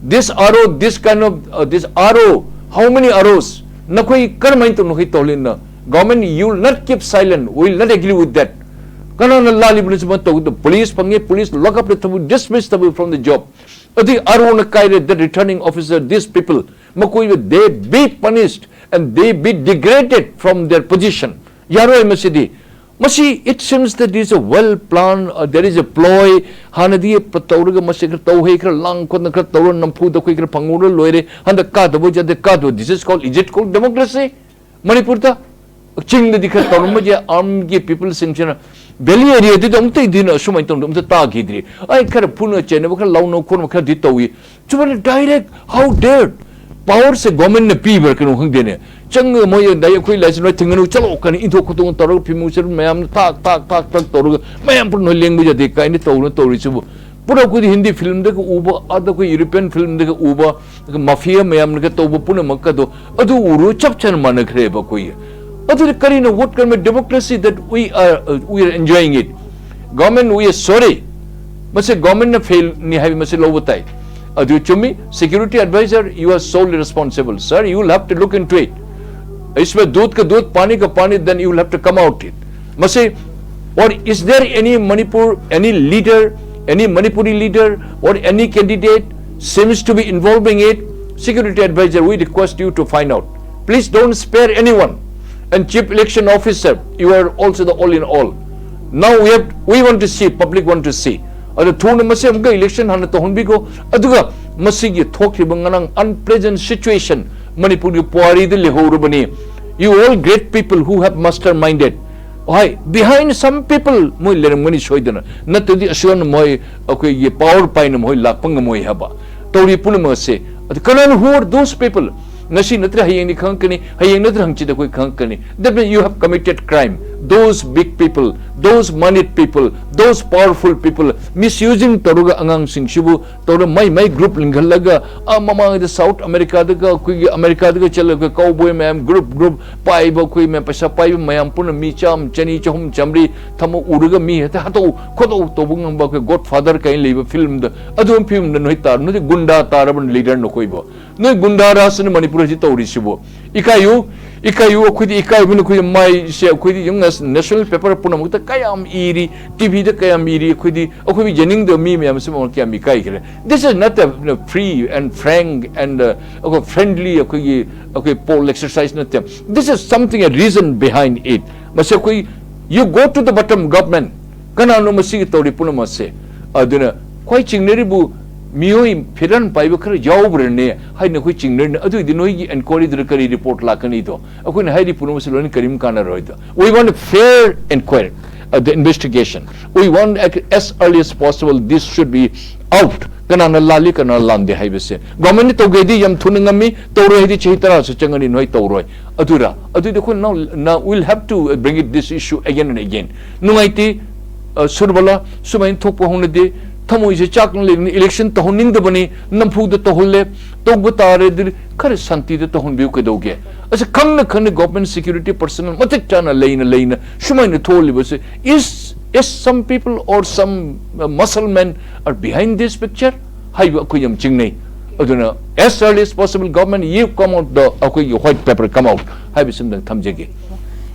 This R O, this kind of, uh, this R O, how many R Os? ꯅꯈꯣꯏ ꯀꯔꯝꯍꯥꯏꯅ ꯇꯧꯅꯣ ꯍꯩ ꯇꯧꯍꯜꯂꯤꯅ? Government, you will not keep silent, we will not agree with that. ꯀꯅꯥꯅ ꯂꯥꯜꯂꯤꯕꯅꯣ ꯁꯤꯃ ꯇꯧꯗ? Police ꯐꯪꯉꯦ, police lock up ꯇꯧꯕ, dismiss ꯇꯧꯕ from the job. ꯑꯗꯨꯒꯤ R O ꯅ ꯀꯥꯏꯔꯦ, the returning officer, these people, ꯃꯈꯣꯏꯕꯨ, they be punished and they be degraded from their position. ꯌꯥꯔꯣꯏ ꯃꯁꯤꯗꯤ꯫ ꯃꯁꯤ, it seems that is a well plan, uh, there is a ploy. ꯍꯥꯟꯅꯗꯤ ꯄ-, ꯇꯧꯔꯒ ꯃꯁꯤ ꯈꯔ ꯇꯧ ꯍꯩ, ꯈꯔ ꯂꯥꯡ ꯈꯣꯠꯅ ꯈꯔ ꯇꯧꯔ ꯅꯝꯐꯨꯗ ꯑꯩꯈꯣꯏ ꯈꯔ ꯐꯪꯉꯨꯔ ꯂꯣꯏꯔꯦ꯫ ꯍꯟꯗꯛ ꯀꯥꯗꯕ ꯌꯥꯗꯦ, ꯀꯥꯗꯕ꯫ This is called, is it called democracy? ꯃꯅꯤꯄꯨꯔꯗ ꯆꯤꯡꯗꯗꯤ ꯈꯔ ꯇꯧꯔꯝꯕꯁꯦ, ꯑꯥꯔꯝꯒꯤ ꯄꯤꯄꯜꯁꯤꯡꯁꯤꯅ ꯚꯦꯂꯤ ꯑꯦꯔꯤꯌꯥꯗꯨꯗꯤ ꯑꯃꯨꯛꯇ ꯏꯗꯤꯅ ꯑꯁꯨꯃꯥꯏꯅ ꯇꯧꯅ ꯑꯃꯨꯛꯇ ꯇꯥꯈꯤꯗ꯭ꯔꯤ꯫ ꯑꯩ ꯈꯔ ꯐꯨꯅ ꯆꯩꯅꯕ, ꯈꯔ ꯂꯥꯎꯅ ꯈꯣꯠꯅꯕ ꯈꯔꯗꯤ ꯇꯧꯏ꯫ ꯁꯨꯃꯥꯏꯅ direct, how dare? ꯄꯥꯋꯔꯁꯦ ꯒꯣꯔꯃꯦꯟꯅ ꯄꯤꯕ꯭ꯔꯥ ꯀꯩꯅꯣ ꯈꯪꯗꯦꯅꯦ꯫ ꯆꯪꯉꯒ ꯃꯣꯏ ꯑꯗꯩ ꯑꯩꯈꯣꯏ ꯂꯥꯏꯁꯦꯟꯁ ꯂꯣꯏ ꯊꯤꯡꯒꯅꯨ, ꯆꯠꯂꯣ ꯀꯥꯏꯅ ꯏꯟꯊꯣꯛ ꯈꯣꯠꯇꯣꯛ ꯇꯧꯔꯒ ꯐꯤꯃꯨ ꯆꯠꯂ ꯃꯌꯥꯝꯅ ꯊꯥꯛ ꯊꯥꯛ ꯊꯥꯛ ꯊꯥꯛ ꯇꯧꯔꯒ ꯃꯌꯥꯝ ꯄꯨꯟꯅ ꯂꯦꯡꯕ ꯌꯥꯗꯦ ꯀꯥꯏꯅ ꯇꯧꯔ ꯇꯧꯔꯤꯁꯤꯕꯨ꯫ ꯄꯨꯔꯥ ꯑꯩꯈꯣꯏꯗꯤ ꯍꯤꯟꯗꯤ ꯐꯤꯂꯝꯗꯒ ꯎꯕ, ꯑꯗ ꯑꯩꯈꯣꯏ ꯌꯨꯔꯣꯄꯤꯌꯟ ꯐꯤꯂꯝꯗꯒ ꯎꯕ, ꯃꯥꯐꯤꯌꯥ ꯃꯌꯥꯝꯅꯒ ꯇꯧꯕ ꯄꯨꯝꯅꯃꯛꯀꯗꯣ ꯑꯗꯨ ꯎꯔꯨ ꯆꯞ ꯆꯥꯅ ꯃꯥꯟꯅꯈ꯭ꯔꯦꯕ ꯑꯩꯈꯣꯏꯒꯤ꯫ ꯑꯗꯨꯗꯤ ꯀꯔꯤꯅꯣ, what kind of democracy that we are, uh, we are enjoying it? Government, we are sorry. ꯃꯁꯤ ꯒꯣꯔꯃꯦꯟꯅ ꯐꯦꯜꯅꯤ ꯍꯥꯏꯕ ꯃꯁꯤ ꯂꯧꯕ ꯇꯥꯏ꯫ ꯑꯗꯨ ꯆꯨꯝꯃꯤ, security advisor, you are solely responsible. Sir, you will have to look into it. इसमें दूध का दूध, पानी का पानी, then you will have to come out it. ꯃꯁꯤ, or is there any Manipur, any leader, any Manipuri leader or any candidate seems to be involving it? Security advisor, we request you to find out. Please don't spare anyone. And chief election officer, you are also the all in all. Now we have, we want to see, public want to see. ꯑꯗꯣ ꯊꯨꯅ ꯃꯁꯤ ꯑꯃꯨꯛꯀ election ꯍꯥꯟꯅ ꯇꯧꯍꯟꯕꯤꯈꯣ꯫ ꯑꯗꯨꯒ ꯃꯁꯤꯒꯤ ꯊꯣꯛꯈꯤꯕ ꯉꯔꯥꯡ unpleasant situation, ꯃꯅꯤꯄꯨꯔꯒꯤ ꯄꯨꯋꯥꯔꯤꯗ ꯂꯩꯍꯧꯔꯕꯅꯤ꯫ You all great people who have masterminded. ꯍꯣꯏ, behind some people ꯃꯣꯏ ꯂꯩꯔꯝꯒꯅꯤ ꯁꯣꯏꯗꯅ, ꯅꯠꯇ꯭ꯔꯗꯤ ꯑꯁꯨꯝꯅ ꯃꯣꯏ ꯑꯩꯈꯣꯏꯒꯤ ꯄꯥꯋꯔ ꯄꯥꯏꯅ ꯃꯣꯏ ꯂꯥꯛꯄ ꯉꯝꯃꯣꯏ ꯍꯥꯏꯕ꯫ ꯇꯧꯔꯤ ꯄꯨꯝꯅꯃꯛ ꯑꯁꯦ, ꯑꯗꯨ ꯀꯅꯥꯅ, who are those people? ꯉꯁꯤ ꯅꯠꯇ꯭ꯔ ꯍꯌꯦꯡꯅꯤ ꯈꯪꯉꯛꯀꯅꯤ, ꯍꯌꯦꯡ ꯅꯠꯇ꯭ꯔ ꯍꯪꯆꯤꯠ ꯑꯩꯈꯣꯏ ꯈꯪꯉꯛꯀꯅꯤ꯫ That means you have committed crime. Those big people, those moneyed people, those powerful people misusing ꯇꯧꯔꯒ ꯑꯉꯥꯡꯁꯤꯡꯁꯤꯕꯨ ꯇꯧꯔ ꯃꯩ ꯃꯩ group ꯂꯤꯡꯈꯠꯂꯒ, ꯑꯥ, ꯃꯃꯥꯡꯗ South Americaꯗꯒ, ꯑꯩꯈꯣꯏꯒꯤ Americaꯗꯒ ꯆꯠꯂꯒ cowboy ꯃꯌꯥꯝ group group ꯄꯥꯏꯕ, ꯑꯩꯈꯣꯏ ꯃꯌꯥꯝ ꯄꯩꯁꯥ ꯄꯥꯏꯕ ꯃꯌꯥꯝ ꯄꯨꯟꯅ ꯃꯤ ꯆꯥꯝꯃ, ꯆꯅꯤ, ꯆꯍꯨꯝ, ꯆꯥꯃꯔꯤ ꯊꯝꯃ ꯎꯔꯒ ꯃꯤ ꯍꯦꯛꯇ ꯍꯥꯠꯇꯣꯛ ꯈꯣꯠꯇꯣꯛ ꯇꯧꯕ ꯉꯝꯕ ꯑꯩꯈꯣꯏ Godfather ꯀꯥꯏꯅ ꯂꯩꯕ filmꯗ, ꯑꯗꯨꯝ filmꯗ ꯅꯣꯏ ꯇꯥꯔ-, ꯅꯣꯏꯗꯤ ꯒꯨꯟꯗꯥ ꯇꯥꯔꯕꯅꯤ leader ꯅꯈꯣꯏꯕꯨ꯫ ꯅꯣꯏ ꯒꯨꯟꯗꯥ ꯔꯥꯖꯅ ꯃꯅꯤꯄꯨꯔ ꯑꯁꯤ ꯇꯧꯔꯤꯁꯤꯕꯨ꯫ ꯏꯀꯥꯏꯌꯨ, ꯏꯀꯥꯏꯌꯨ, ꯑꯩꯈꯣꯏꯗꯤ ꯏꯀꯥꯏꯕꯅ ꯑꯩꯈꯣꯏꯗꯤ ꯃꯥꯏꯁꯦ ꯑꯩꯈꯣꯏꯗꯤ ꯌꯦꯡꯉꯨ, national paper ꯄꯨꯝꯅꯃꯛꯇ ꯀꯌꯥꯝ ꯏꯔꯤ, TVꯗ ꯀꯌꯥꯝ ꯏꯔꯤ, ꯑꯩꯈꯣꯏꯗꯤ, ꯑꯩꯈꯣꯏꯕꯨ ꯌꯦꯡꯅꯤꯡꯗꯕ ꯃꯤ ꯃꯌꯥꯝꯁꯤ ꯃꯃꯜ ꯀꯌꯥꯝ ꯏꯀꯥꯏꯈ꯭ꯔꯦ꯫ This is not a, you know, free and frank and, uh, ꯑꯩꯈꯣꯏ friendly ꯑꯩꯈꯣꯏꯒꯤ, ꯑꯩꯈꯣꯏ poll exercise ꯅꯠꯇꯦ꯫ This is something, a reason behind it. ꯃꯁꯤ ꯑꯩꯈꯣꯏ, you go to the bottom, government, ꯀꯅꯥꯅꯣ ꯃꯁꯤꯒꯤ ꯇꯧꯔꯤ ꯄꯨꯝꯅꯃꯛꯁꯦ? ꯑꯗꯨꯅ ꯈ꯭ꯋꯥꯏ ꯆꯤꯡꯅꯔꯤꯕꯨ ꯃꯤꯑꯣꯏ ꯐꯤꯔꯥꯟ ꯄꯥꯏꯕ ꯈꯔ ꯌꯥꯎꯕ꯭ꯔꯅꯦ ꯍꯥꯏꯅ ꯑꯩꯈꯣꯏ ꯆꯤꯡꯅꯔꯤꯅꯦ꯫ ꯑꯗꯨꯏꯗꯤ ꯅꯣꯏꯒꯤ inquiryꯗꯨꯗ ꯀꯔꯤ report ꯂꯥꯛꯀꯅꯤꯗꯣ? ꯑꯩꯈꯣꯏꯅ ꯍꯥꯏꯔꯤ ꯄꯨꯝꯅꯃꯛꯁꯤ ꯂꯣꯏꯅ ꯀꯔꯤꯝ ꯀꯥꯟꯅꯔꯣꯏꯗꯣ꯫ We want a fair inquiry, uh, the investigation. We want ac-, as early as possible this should be out. ꯀꯅꯥꯅ ꯂꯥꯜꯂꯤ, ꯀꯅꯥꯅ ꯂꯥꯟꯗꯦ ꯍꯥꯏꯕꯁꯦ governmentꯅ ꯇꯧꯒꯦꯗꯤ ꯌꯥꯝ ꯊꯨꯅ ꯉꯝꯃꯤ, ꯇꯧꯔꯣꯏ ꯍꯥꯏꯗꯤ ꯆꯍꯤ ꯇꯔꯥꯁꯨ ꯆꯪꯒꯅꯤ, ꯅꯣꯏ ꯇꯧꯔꯣꯏ꯫ ꯑꯗꯨꯔ? ꯑꯗꯨꯗꯤ ꯑꯩꯈꯣꯏ now, now we'll have to bring it this issue again and again. ꯅꯨꯡꯉꯥꯏꯇꯦ, ꯑ, ꯁꯨꯔꯕꯂꯥ, ꯁꯨꯃꯥꯏꯅ ꯊꯣꯛꯄ ꯍꯧꯅꯗꯦ, ꯊꯃꯣꯏꯁꯦ ꯆꯥꯛꯅ ꯂꯩꯕꯅꯤ, election ꯇꯧꯍꯟꯅꯤꯡꯗꯕꯅꯤ, ꯅꯝꯐꯨꯗ ꯇꯧꯍꯜꯂꯦ, ꯇꯧꯕ ꯇꯥꯔꯦ, ꯑꯗꯨꯗꯤ ꯈꯔ ꯁꯥꯟꯇꯤꯗ ꯇꯧꯍꯟꯕꯤꯌꯨ ꯀꯩꯗꯧꯒꯦ? ꯑꯁ, ꯈꯪꯅ ꯈꯪꯅ government security personnel ꯃꯇꯤꯛ ꯆꯥꯅ ꯂꯩꯅ ꯂꯩꯅ ꯁꯨꯃꯥꯏꯅ ꯊꯣꯛꯍꯜꯂꯤꯕꯁꯦ, is, is some people or some, uh, muscle men are behind this picture? ꯍꯥꯏꯕ ꯑꯩꯈꯣꯏ ꯌꯥꯝ ꯆꯤꯡꯅꯩ꯫ ꯑꯗꯨꯅ as early as possible government you come out the, ꯑꯩꯈꯣꯏꯒꯤ white paper come out ꯍꯥꯏꯕꯁꯤꯃꯗꯪ ꯊꯝꯖꯒꯦ꯫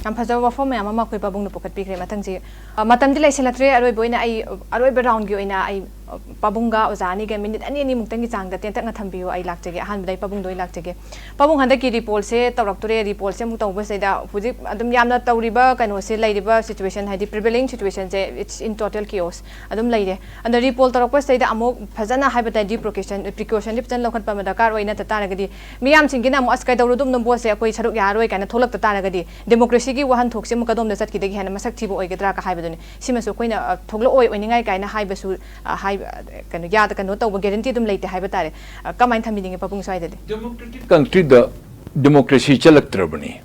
ꯌꯥꯝ ꯐꯖꯕ ꯋꯥꯐꯝ ꯃꯌꯥꯝ ꯑꯃ ꯑꯩꯈꯣꯏ ꯄꯥꯕꯨꯡꯅ ꯄꯨꯈꯠꯄꯤꯈ꯭ꯔꯦ꯫ ꯃꯊꯪꯁꯤ, ꯑ, ꯃꯇꯝꯗꯤ ꯂꯩꯁꯤꯜꯂꯛꯇ꯭ꯔꯦ꯫ ꯑꯔꯣꯏꯕ ꯑꯣꯏꯅ ꯑꯩ, ꯑꯔꯣꯏꯕ roundꯒꯤ ꯑꯣꯏꯅ ꯑꯩ, ꯑ, ꯄꯥꯕꯨꯡꯒ ꯑꯣꯖꯥ ꯑꯅꯤꯒ minute ꯑꯅꯤ ꯑꯅꯤꯃꯨꯛꯇꯪꯒꯤ ꯆꯥꯡꯗ ꯇꯦꯟꯇꯛꯅ ꯊꯝꯕꯤꯌꯨ꯫ ꯑꯩ ꯂꯥꯛꯆꯒꯦ꯫ ꯑꯍꯥꯟꯕꯗ ꯑꯩ ꯄꯥꯕꯨꯡꯗ ꯑꯣꯏꯅ ꯂꯥꯛꯆꯒꯦ꯫ ꯄꯥꯕꯨꯡ, ꯍꯟꯗꯛꯀꯤ reportꯁꯦ ꯇꯧꯔꯛꯇꯣꯔꯦ꯫ Reportꯁꯦ ꯑꯃꯨꯛ ꯇꯧꯕꯁꯤꯗ ꯍꯧꯖꯤꯛ ꯑꯗꯨꯝ ꯌꯥꯝꯅ ꯇꯧꯔꯤꯕ ꯀꯩꯅꯣꯁꯦ, ꯂꯩꯔꯤꯕ situation, ꯍꯥꯏꯗꯤ prevailing situationꯁꯦ, it's in total chaos ꯑꯗꯨꯝ ꯂꯩꯔꯦ꯫ ꯑꯗ report ꯇꯧꯔꯛꯄꯁꯤꯗꯩꯗ ꯑꯃꯨꯛ ꯐꯖꯅ ꯍꯥꯏꯕ ꯇꯥꯏ, precaution, precautionꯗꯤ ꯐꯖꯅ ꯂꯧꯈꯠꯄ ꯑꯃ ꯗꯔꯀꯥꯔ ꯑꯣꯏ꯫ ꯅꯠꯇ ꯇꯥꯔꯒꯗꯤ ꯃꯤꯌꯥꯝꯁꯤꯡꯒꯤꯅ ꯑꯃꯨꯛ, "ꯑꯁ, ꯀꯩꯗꯧꯔꯨꯗꯨꯝꯅꯣ ꯚꯣꯠꯁꯦ, ꯑꯩꯈꯣꯏ ꯁꯔꯨꯛ ꯌꯥꯔꯔꯣꯏ" ꯀꯥꯏꯅ ꯊꯣꯛꯂꯛꯇ ꯇꯥꯔꯒꯗꯤ democracyꯒꯤ ꯋꯥꯍꯟꯊꯣꯛꯁꯦ ꯑꯃꯨꯛ ꯀꯗꯣꯝꯗ ꯆꯠꯈꯤꯗꯒꯦ ꯍꯥꯏꯅ ꯃꯁꯛ ꯊꯤꯕ ꯑꯣꯏꯒꯗ꯭ꯔꯥ ꯀ ꯍꯥꯏꯕꯗꯨꯅꯤ꯫ ꯁꯤꯃꯁꯨ ꯑꯩꯈꯣꯏꯅ, ꯑ, ꯊꯣꯛꯂꯛꯑꯣꯏ ꯑꯣꯏꯅꯤꯡꯉꯥꯏ ꯀꯥꯏꯅ ꯍꯥꯏꯕꯁꯨ, ꯑ, ꯍꯥꯏꯕ, ꯑ, ꯀꯩꯅꯣ, ꯌꯥꯗ, ꯀꯩꯅꯣ ꯇꯧꯕ guarantee ꯑꯗꯨꯝ ꯂꯩꯇꯦ ꯍꯥꯏꯕ ꯇꯥꯔꯦ꯫ ꯑ, ꯀꯃꯥꯏꯅ ꯊꯝꯕꯤꯅꯤꯡꯉꯤ ꯄꯥꯕꯨꯡ ꯁ꯭ꯋꯥꯏꯗꯗꯤ? Democratic countryꯗ democracy ꯆꯠꯂꯛꯇ꯭ꯔꯕꯅꯤ꯫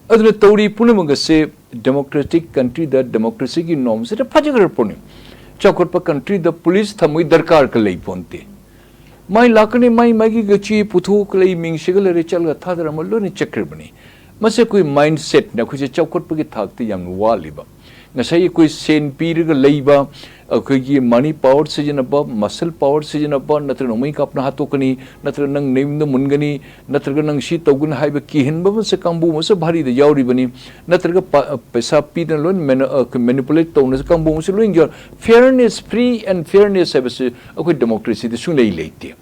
ꯑꯗꯨꯅ ꯇꯧꯔꯤ ꯄꯨꯝꯅꯃꯛ ꯑꯁꯦ Democratic countryꯗ democracyꯒꯤ normꯁꯤꯗ ꯐꯖꯈ꯭ꯔ ꯄꯣꯠꯅꯤ꯫ ꯆꯥꯎꯈꯠꯄ countryꯗ police ꯊꯝꯕꯒꯤ ꯗꯔꯀꯥꯔꯒ ꯂꯩ ꯄꯣꯟꯇꯦ꯫ ꯃꯥꯏ ꯂꯥꯛꯀꯅꯤ, ꯃꯥꯏ ꯃꯥꯒꯤ ꯒꯆꯤ ꯄꯨꯊꯣꯛ ꯂꯩ, ꯃꯤꯡꯁꯤꯒ ꯂꯩꯔꯦ, ꯆꯠꯂꯒ ꯊꯥꯗꯔꯝꯃ ꯂꯣꯏꯅ ꯆꯠꯈ꯭ꯔꯕꯅꯤ꯫ ꯃꯁꯤ ꯑꯩꯈꯣꯏ mindsetꯅ ꯑꯩꯈꯣꯏꯁꯦ ꯆꯥꯎꯈꯠꯄꯒꯤ ꯊꯥꯛꯇ ꯌꯥꯝꯅ ꯋꯥꯠꯂꯤꯕ꯫ ꯉꯁꯥꯏ ꯑꯩꯈꯣꯏ ꯁꯦꯟ ꯄꯤꯔꯒ ꯂꯩꯕ, ꯑꯩꯈꯣꯏꯒꯤ money power ꯁꯤꯖꯤꯟꯅꯕ, muscle power ꯁꯤꯖꯤꯟꯅꯕ, ꯅꯠꯇ꯭ꯔꯒ ꯅꯣꯡꯃꯩ ꯀꯥꯞꯅ ꯍꯥꯠꯇꯣꯛꯀꯅꯤ, ꯅꯠꯇ꯭ꯔꯒ ꯅꯪ ꯅꯌꯨꯝꯗ ꯃꯨꯟꯒꯅꯤ, ꯅꯠꯇ꯭ꯔꯒ ꯅꯪ ꯁꯤ ꯇꯧꯒꯅꯤ ꯍꯥꯏꯕ ꯀꯤꯍꯟꯕ ꯑꯃꯁꯨ ꯀꯥꯡꯕꯨ ꯑꯃꯁꯨ ꯚꯥꯔꯤꯗ ꯌꯥꯎꯔꯤꯕꯅꯤ꯫ ꯅꯠꯇ꯭ꯔꯒ ꯄ-, ꯄꯩꯁꯥ ꯄꯤꯗꯅ ꯂꯣꯏꯅ ꯃꯦꯅ-, ꯑ, manipulate ꯇꯧꯅ ꯀꯥꯡꯕꯨ ꯑꯃꯁꯨ ꯂꯣꯏꯅ ꯌꯥꯎꯔꯤ꯫ Fairness, free and fairness ꯍꯥꯏꯕꯁꯤ ꯑꯩꯈꯣꯏ democracyꯗ ꯁꯨꯡꯂꯩ ꯂꯩꯇꯦ꯫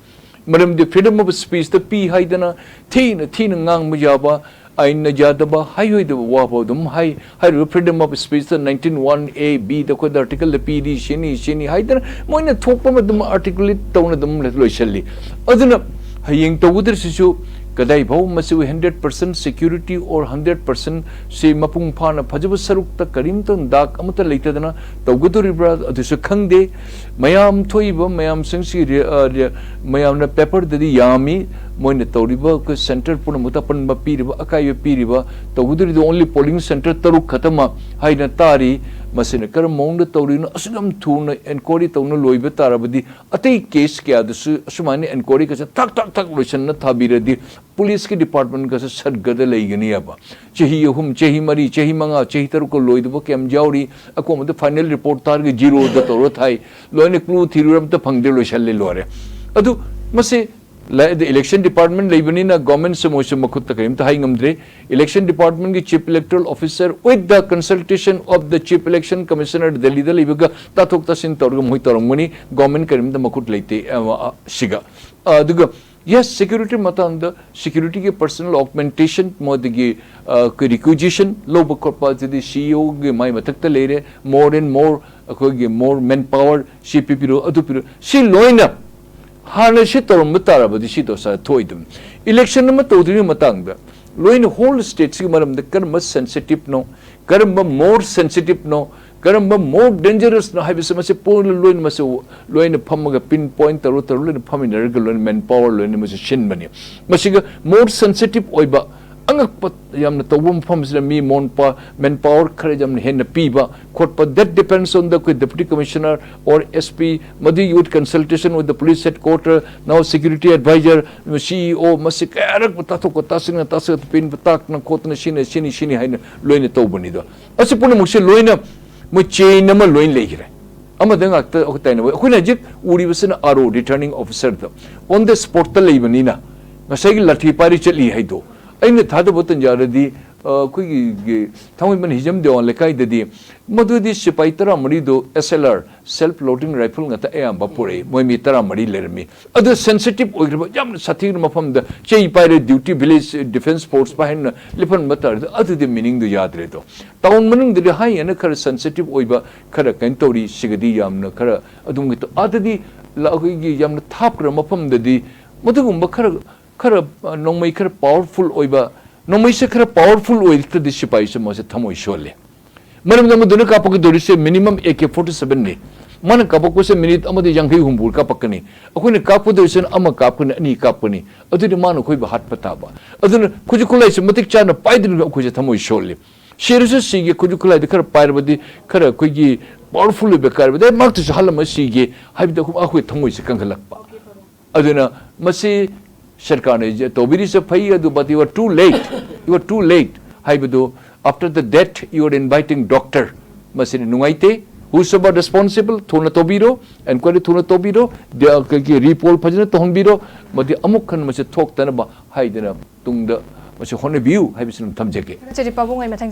ꯃꯔꯝꯗꯤ freedom of speechꯇ ꯄꯤ ꯍꯥꯏꯗꯅ ꯊꯤꯅ ꯊꯤꯅ ꯉꯥꯡꯕ ꯌꯥꯕ, ꯑꯥꯏꯟꯅ ꯌꯥꯗꯕ, ꯍꯥꯏꯔꯣꯏꯗꯕ ꯋꯥꯐꯥꯎ ꯑꯗꯨꯝ ꯍꯥꯏ꯫ ꯍꯥꯏꯔꯤꯕ freedom of speechꯇ nineteen one A Bꯗ ꯑꯩꯈꯣꯏꯗ article ꯄꯤꯔꯤ, ꯁꯤꯅꯤ, ꯁꯤꯅꯤ ꯍꯥꯏꯗꯅ ꯃꯣꯏꯅ ꯊꯣꯛꯄ ꯑꯃ ꯑꯗꯨꯝ articulate ꯇꯧꯅ ꯑꯗꯨꯝ ꯂꯣꯏꯁꯤꯜꯂꯤ꯫ ꯑꯗꯨꯅ ꯍꯌꯦꯡ ꯇꯧꯒꯗꯧꯔꯤꯁꯤꯁꯨ ꯀꯗꯥꯏꯐꯥꯎ ꯃꯁꯤꯕꯨ hundred percent security or hundred percent ꯁꯤ ꯃꯄꯨꯡ ꯐꯥꯅ ꯐꯖꯕ ꯁꯔꯨꯛꯇ ꯀꯔꯤꯝꯇ ꯗꯥꯛ ꯑꯃꯠꯇ ꯂꯩꯇꯗꯅ ꯇꯧꯒꯗꯧꯔꯤꯕ꯭ꯔꯥ ꯑꯗꯨꯁꯨ ꯈꯪꯗꯦ꯫ ꯃꯌꯥꯝ ꯊꯣꯛꯏꯕ ꯃꯌꯥꯝꯁꯤꯡꯁꯤ ꯔꯦ-, ꯑ, ꯔꯦ-, ꯃꯌꯥꯝꯅ paperꯗꯗꯤ ꯌꯥꯝꯃꯤ꯫ ꯃꯣꯏꯅ ꯇꯧꯔꯤꯕ ꯑꯩꯈꯣꯏ centre ꯄꯨꯝꯅꯃꯛꯇ ꯑꯄꯟꯕ ꯄꯤꯔꯤꯕ, ꯑꯀꯥꯏꯕ ꯄꯤꯔꯤꯕ, ꯇꯧꯒꯗꯧꯔꯤꯗꯤ only polling centre ꯇꯔꯨꯛ ꯈꯛꯇꯃꯛ ꯍꯥꯏꯅ ꯇꯥꯔꯤ꯫ ꯃꯁꯤꯅ ꯀꯔꯝꯕ ꯃꯑꯣꯡꯗ ꯇꯧꯔꯤꯅꯣ? ꯑꯁꯨꯛ ꯌꯥꯝ ꯊꯨꯅ enquiry ꯇꯧꯅ ꯂꯣꯏꯕ ꯇꯥꯔꯕꯗꯤ ꯑꯇꯩ case ꯀꯌꯥꯗꯁꯨ ꯑꯁꯨꯃꯥꯏꯅ enquiry ꯀꯁꯦ ꯊꯛ ꯊꯛ ꯊꯛ ꯂꯣꯏꯁꯟꯅ ꯊꯥꯕꯤꯔꯗꯤ policeꯀꯤ departmentꯀꯁꯦ ꯁꯗꯒꯗ ꯂꯩꯒꯅꯤꯕ꯫ ꯆꯍꯤ ꯑꯍꯨꯝ, ꯆꯍꯤ ꯃꯔꯤ, ꯆꯍꯤ ꯃꯉꯥ, ꯆꯍꯤ ꯇꯔꯨꯛꯀ ꯂꯣꯏꯗꯕ ꯀꯌꯥꯝ ꯌꯥꯎꯔꯤ꯫ ꯑꯀꯣꯟꯕꯗ final report ꯇꯥꯔꯒ zeroꯗ ꯇꯧꯔ ꯊꯥꯏ꯫ ꯂꯣꯏꯅ clue ꯊꯤꯔꯨꯔ ꯑꯝꯇ ꯐꯪꯗꯦ, ꯂꯣꯏꯁꯜꯂꯦ, ꯂꯣꯏꯔꯦ꯫ ꯑꯗꯨ ꯃꯁꯤ ꯂ-, election department ꯂꯩꯕꯅꯤꯅ governmentꯁꯦ ꯃꯣꯏꯁꯨ ꯃꯈꯨꯠꯇ ꯀꯔꯤꯝꯇ ꯍꯥꯏ ꯉꯝꯗ꯭ꯔꯦ꯫ Election departmentꯀꯤ chief electoral officer with the consultation of the chief election commissioner ꯗꯦꯜꯂꯤꯗ ꯂꯩꯕꯒ ꯇꯥꯊꯣꯛ ꯇꯥꯁꯤꯟ ꯇꯧꯔꯒ ꯃꯣꯏ ꯇꯧꯔꯝꯒꯅꯤ꯫ Government ꯀꯔꯤꯝꯇ ꯃꯈꯨꯠ ꯂꯩꯇꯦ, ꯑ, ꯑ, ꯁꯤꯒ꯫ ꯑ, ꯑꯗꯨꯒ yes, security ꯃꯇꯥꯡꯗ securityꯒꯤ personal augmentation, ꯃꯣꯏꯗꯒꯤ, ꯑ, ꯑꯩꯈꯣꯏ requisition ꯂꯧꯕ ꯈꯣꯠꯄ ꯑꯗꯨꯗꯤ CEOꯒꯤ ꯃꯥꯏ ꯃꯊꯛꯇ ꯂꯩꯔꯦ꯫ More and more ꯑꯩꯈꯣꯏꯒꯤ more manpower ꯁꯤ ꯄꯤꯕꯤꯔꯣ, ꯑꯗꯨ ꯄꯤꯔꯣ, ꯁꯤ ꯂꯣꯏꯅ ꯍꯥꯟꯅ ꯁꯤ ꯇꯧꯔꯝꯕ ꯇꯥꯔꯕꯗꯤ ꯁꯤ ꯗꯣꯁꯥ ꯊꯣꯛꯑꯣꯏꯗꯕꯅꯤ꯫ Election ꯑꯃ ꯇꯧꯗ꯭ꯔꯤꯉꯩ ꯃꯇꯥꯡꯗ ꯂꯣꯏꯅ whole stateꯁꯤꯒꯤ ꯃꯔꯝꯗ ꯀꯔꯝꯕ sensitiveꯅꯣ, ꯀꯔꯝꯕ more sensitiveꯅꯣ, ꯀꯔꯝꯕ more dangerousꯅꯣ ꯍꯥꯏꯕꯁꯤ ꯃꯁꯤ ꯄꯨꯝꯅ ꯂꯣꯏꯅ ꯃꯁꯤ ꯂꯣꯏꯅ ꯐꯝꯃꯒ pin point ꯇꯧꯔ ꯇꯧꯔ ꯂꯣꯏꯅ ꯐꯝꯃꯤꯟꯅꯔꯒ ꯂꯣꯏꯅ manpower ꯂꯣꯏꯅ ꯃꯁꯤ ꯁꯤꯟꯕꯅꯤ꯫ ꯃꯁꯤꯒ more sensitive ꯑꯣꯏꯕ ꯑꯉꯛꯄ ꯌꯥꯝꯅ ꯇꯧꯕ ꯃꯐꯝꯁꯤꯗ ꯃꯤ ꯃꯣꯟꯄ, ꯃꯦꯟ ꯄꯥꯋꯔ ꯈꯔ ꯌꯥꯝꯅ ꯍꯦꯟꯅ ꯄꯤꯕ ꯈꯣꯠꯄ, that depends on the ꯑꯩꯈꯣꯏ deputy commissioner or S P, ꯃꯗꯨ with consultation with the police headquarter, now security advisor, C E O, ꯃꯁꯤ ꯀꯌꯥꯔꯛ ꯇꯥꯊꯣꯛꯄ, ꯇꯥꯁꯤꯟꯅ ꯇꯥꯁꯤꯟꯅ ꯄꯤꯟꯕ, ꯇꯥꯛꯇꯅ ꯈꯣꯠꯇꯅ ꯁꯤꯅ ꯁꯤꯅꯤ ꯁꯤꯅꯤ ꯍꯥꯏꯅ ꯂꯣꯏꯅ ꯇꯧꯕꯅꯤꯗꯣ꯫ ꯑꯁꯤ ꯄꯨꯝꯅꯃꯛꯁꯦ ꯂꯣꯏꯅ ꯃꯣꯏ ꯆꯦꯟ ꯑꯃ ꯂꯣꯏꯅ ꯂꯩꯈ꯭ꯔꯦ꯫ ꯑꯃꯗ ꯉꯥꯛꯇ ꯑꯩꯈꯣꯏ ꯇꯥꯏꯅꯕ꯫ ꯑꯩꯈꯣꯏꯅ ꯍꯧꯖꯤꯛ ꯎꯔꯤꯕꯁꯤꯅ R O, returning officer the, on the spot ꯇ ꯂꯩꯕꯅꯤꯅ ꯉꯁꯥꯏꯒꯤ ꯂꯥꯊꯤ ꯄꯥꯏꯔꯤ ꯆꯠꯂꯤ ꯍꯥꯏꯗꯣ ꯑꯩꯅ ꯊꯥꯗꯕ ꯇꯟꯖꯥꯗꯗꯤ, ꯑ, ꯑꯩꯈꯣꯏꯒꯤ ꯊꯥꯡꯃꯩꯕꯟ ꯍꯤꯖꯝ ꯗꯦꯋꯥꯟ ꯂꯩꯀꯥꯏꯗꯗꯤ ꯃꯗꯨꯗꯤ ꯁꯤꯄꯥꯏ ꯇꯔꯥꯃꯔꯤꯗꯣ S L R, self loading rifle ꯉꯥꯛꯇ ꯑꯌꯥꯝꯕ ꯄꯨꯔꯛꯏ꯫ ꯃꯣꯏ ꯃꯤ ꯇꯔꯥꯃꯔꯤ ꯂꯩꯔꯝꯃꯤ꯫ ꯑꯗꯨ sensitive ꯑꯣꯏꯈ꯭ꯔꯕ, ꯌꯥꯝꯅ ꯁꯥꯊꯤꯈ꯭ꯔꯕ ꯃꯐꯝꯗ ꯆꯩ ꯄꯥꯏꯔꯦ, duty village defence force ꯄꯥꯏꯍꯟꯅ ꯂꯦꯞꯍꯟꯕ ꯇꯥꯔꯗꯤ ꯑꯗꯨꯗꯤ meaning ꯗꯨ ꯌꯥꯗ꯭ꯔꯦꯗꯣ꯫ Town ꯃꯅꯨꯡꯗꯗꯤ ꯍꯥꯏ ꯍꯦꯟꯅ ꯈꯔ sensitive ꯑꯣꯏꯕ, ꯈꯔ ꯀꯩꯅꯣ ꯇꯧꯔꯤ, ꯁꯤꯒꯗꯤ ꯌꯥꯝꯅ ꯈꯔ ꯑꯗꯨꯝ ꯀꯩꯅꯣ ꯇꯧ-, ꯑꯥꯗꯗꯤ ꯂ-, ꯑꯩꯈꯣꯏꯒꯤ ꯌꯥꯝꯅ ꯊꯥꯞꯈ꯭ꯔꯕ ꯃꯐꯝꯗꯗꯤ ꯃꯗꯨꯒꯨꯝꯕ ꯈꯔ, ꯈꯔ, ꯑ, ꯅꯣꯡꯃꯩ ꯈꯔ powerful ꯑꯣꯏꯕ, ꯅꯣꯡꯃꯩꯁꯦ ꯈꯔ powerful ꯑꯣꯏꯔꯛꯇ꯭ꯔꯗꯤ ꯁꯤꯄꯥꯏꯁꯦ ꯃꯥꯁꯦ ꯊꯃꯣꯏ ꯁꯣꯜꯂꯦ꯫ ꯃꯔꯝꯗꯤ ꯃꯗꯨꯅ ꯀꯥꯞꯄꯛꯀꯗꯧꯔꯤꯁꯦ minimum A K forty seven ꯅꯤ꯫ ꯃꯥꯅ ꯀꯥꯞꯄꯛꯄꯁꯦ minute ꯑꯃꯗ ꯌꯥꯡꯈꯩ ꯍꯨꯝꯐꯨ ꯀꯥꯞꯄꯛꯀꯅꯤ꯫ ꯑꯩꯈꯣꯏꯅ ꯀꯥꯞꯀꯗꯧꯔꯤꯁꯤꯅ ꯑꯃ ꯀꯥꯞꯀꯅꯤ, ꯑꯅꯤ ꯀꯥꯞꯀꯅꯤ꯫ ꯑꯗꯨꯗꯤ ꯃꯥꯅ ꯑꯩꯈꯣꯏꯕꯨ ꯍꯥꯠꯄ ꯇꯥꯕ꯫ ꯑꯗꯨꯅ ꯈꯨꯠꯁꯨ ꯈꯨꯠꯂꯥꯏꯁꯦ ꯃꯇꯤꯛ ꯆꯥꯅ ꯄꯥꯏꯗ꯭ꯔꯤꯕ ꯑꯩꯈꯣꯏꯁꯦ ꯊꯃꯣꯏ ꯁꯣꯜꯂꯤ꯫ ꯁꯤꯔꯁꯨ ꯁꯤꯒꯦ, ꯈꯨꯠꯁꯨ ꯈꯨꯠꯂꯥꯏꯗ ꯈꯔ ꯄꯥꯏꯔꯕꯗꯤ ꯈꯔ ꯑꯩꯈꯣꯏꯒꯤ powerful ꯑꯣꯏꯕ ꯀꯥꯏꯔꯕꯗꯤ ꯃꯔꯛꯇꯁꯨ ꯍꯥꯠꯂꯝꯃ ꯁꯤꯒꯦ ꯍꯥꯏꯕꯗ ꯑꯩꯈꯣꯏ ꯊꯃꯣꯏꯁꯦ ꯀꯟꯈꯠꯂꯛꯄ꯫ ꯑꯗꯨꯅ ꯃꯁꯤ ꯁꯔꯀꯥꯔꯅ ꯇꯧꯕꯤꯔꯤꯁꯦ ꯐꯩ, ꯑꯗꯨ but you are too late, you are too late ꯍꯥꯏꯕꯗꯨ, after the death you are inviting doctor, ꯃꯁꯤꯅ ꯅꯨꯡꯉꯥꯏꯇꯦ꯫ Whosoever responsible, ꯊꯨꯅ ꯇꯧꯕꯤꯔꯣ, inquiry ꯊꯨꯅ ꯇꯧꯕꯤꯔꯣ, ꯗ-, ꯀꯩꯒꯤ report ꯐꯖꯅ ꯇꯧꯍꯟꯕꯤꯔꯣ, ꯃꯗꯨ ꯑꯃꯨꯛ ꯍꯟꯅ ꯃꯁꯤ ꯊꯣꯛꯇꯅꯕ ꯍꯥꯏꯗꯅ ꯇꯨꯡꯗ ꯃꯁꯤ ꯍꯣꯠꯅꯕꯤꯌꯨ ꯍꯥꯏꯕꯁꯤ ꯑꯗꯨꯝ ꯊꯝꯖꯒꯦ꯫ ꯊꯥꯒꯠꯆꯔꯤ ꯄꯥꯕꯨꯡ, ꯑꯩ ꯃꯊꯪ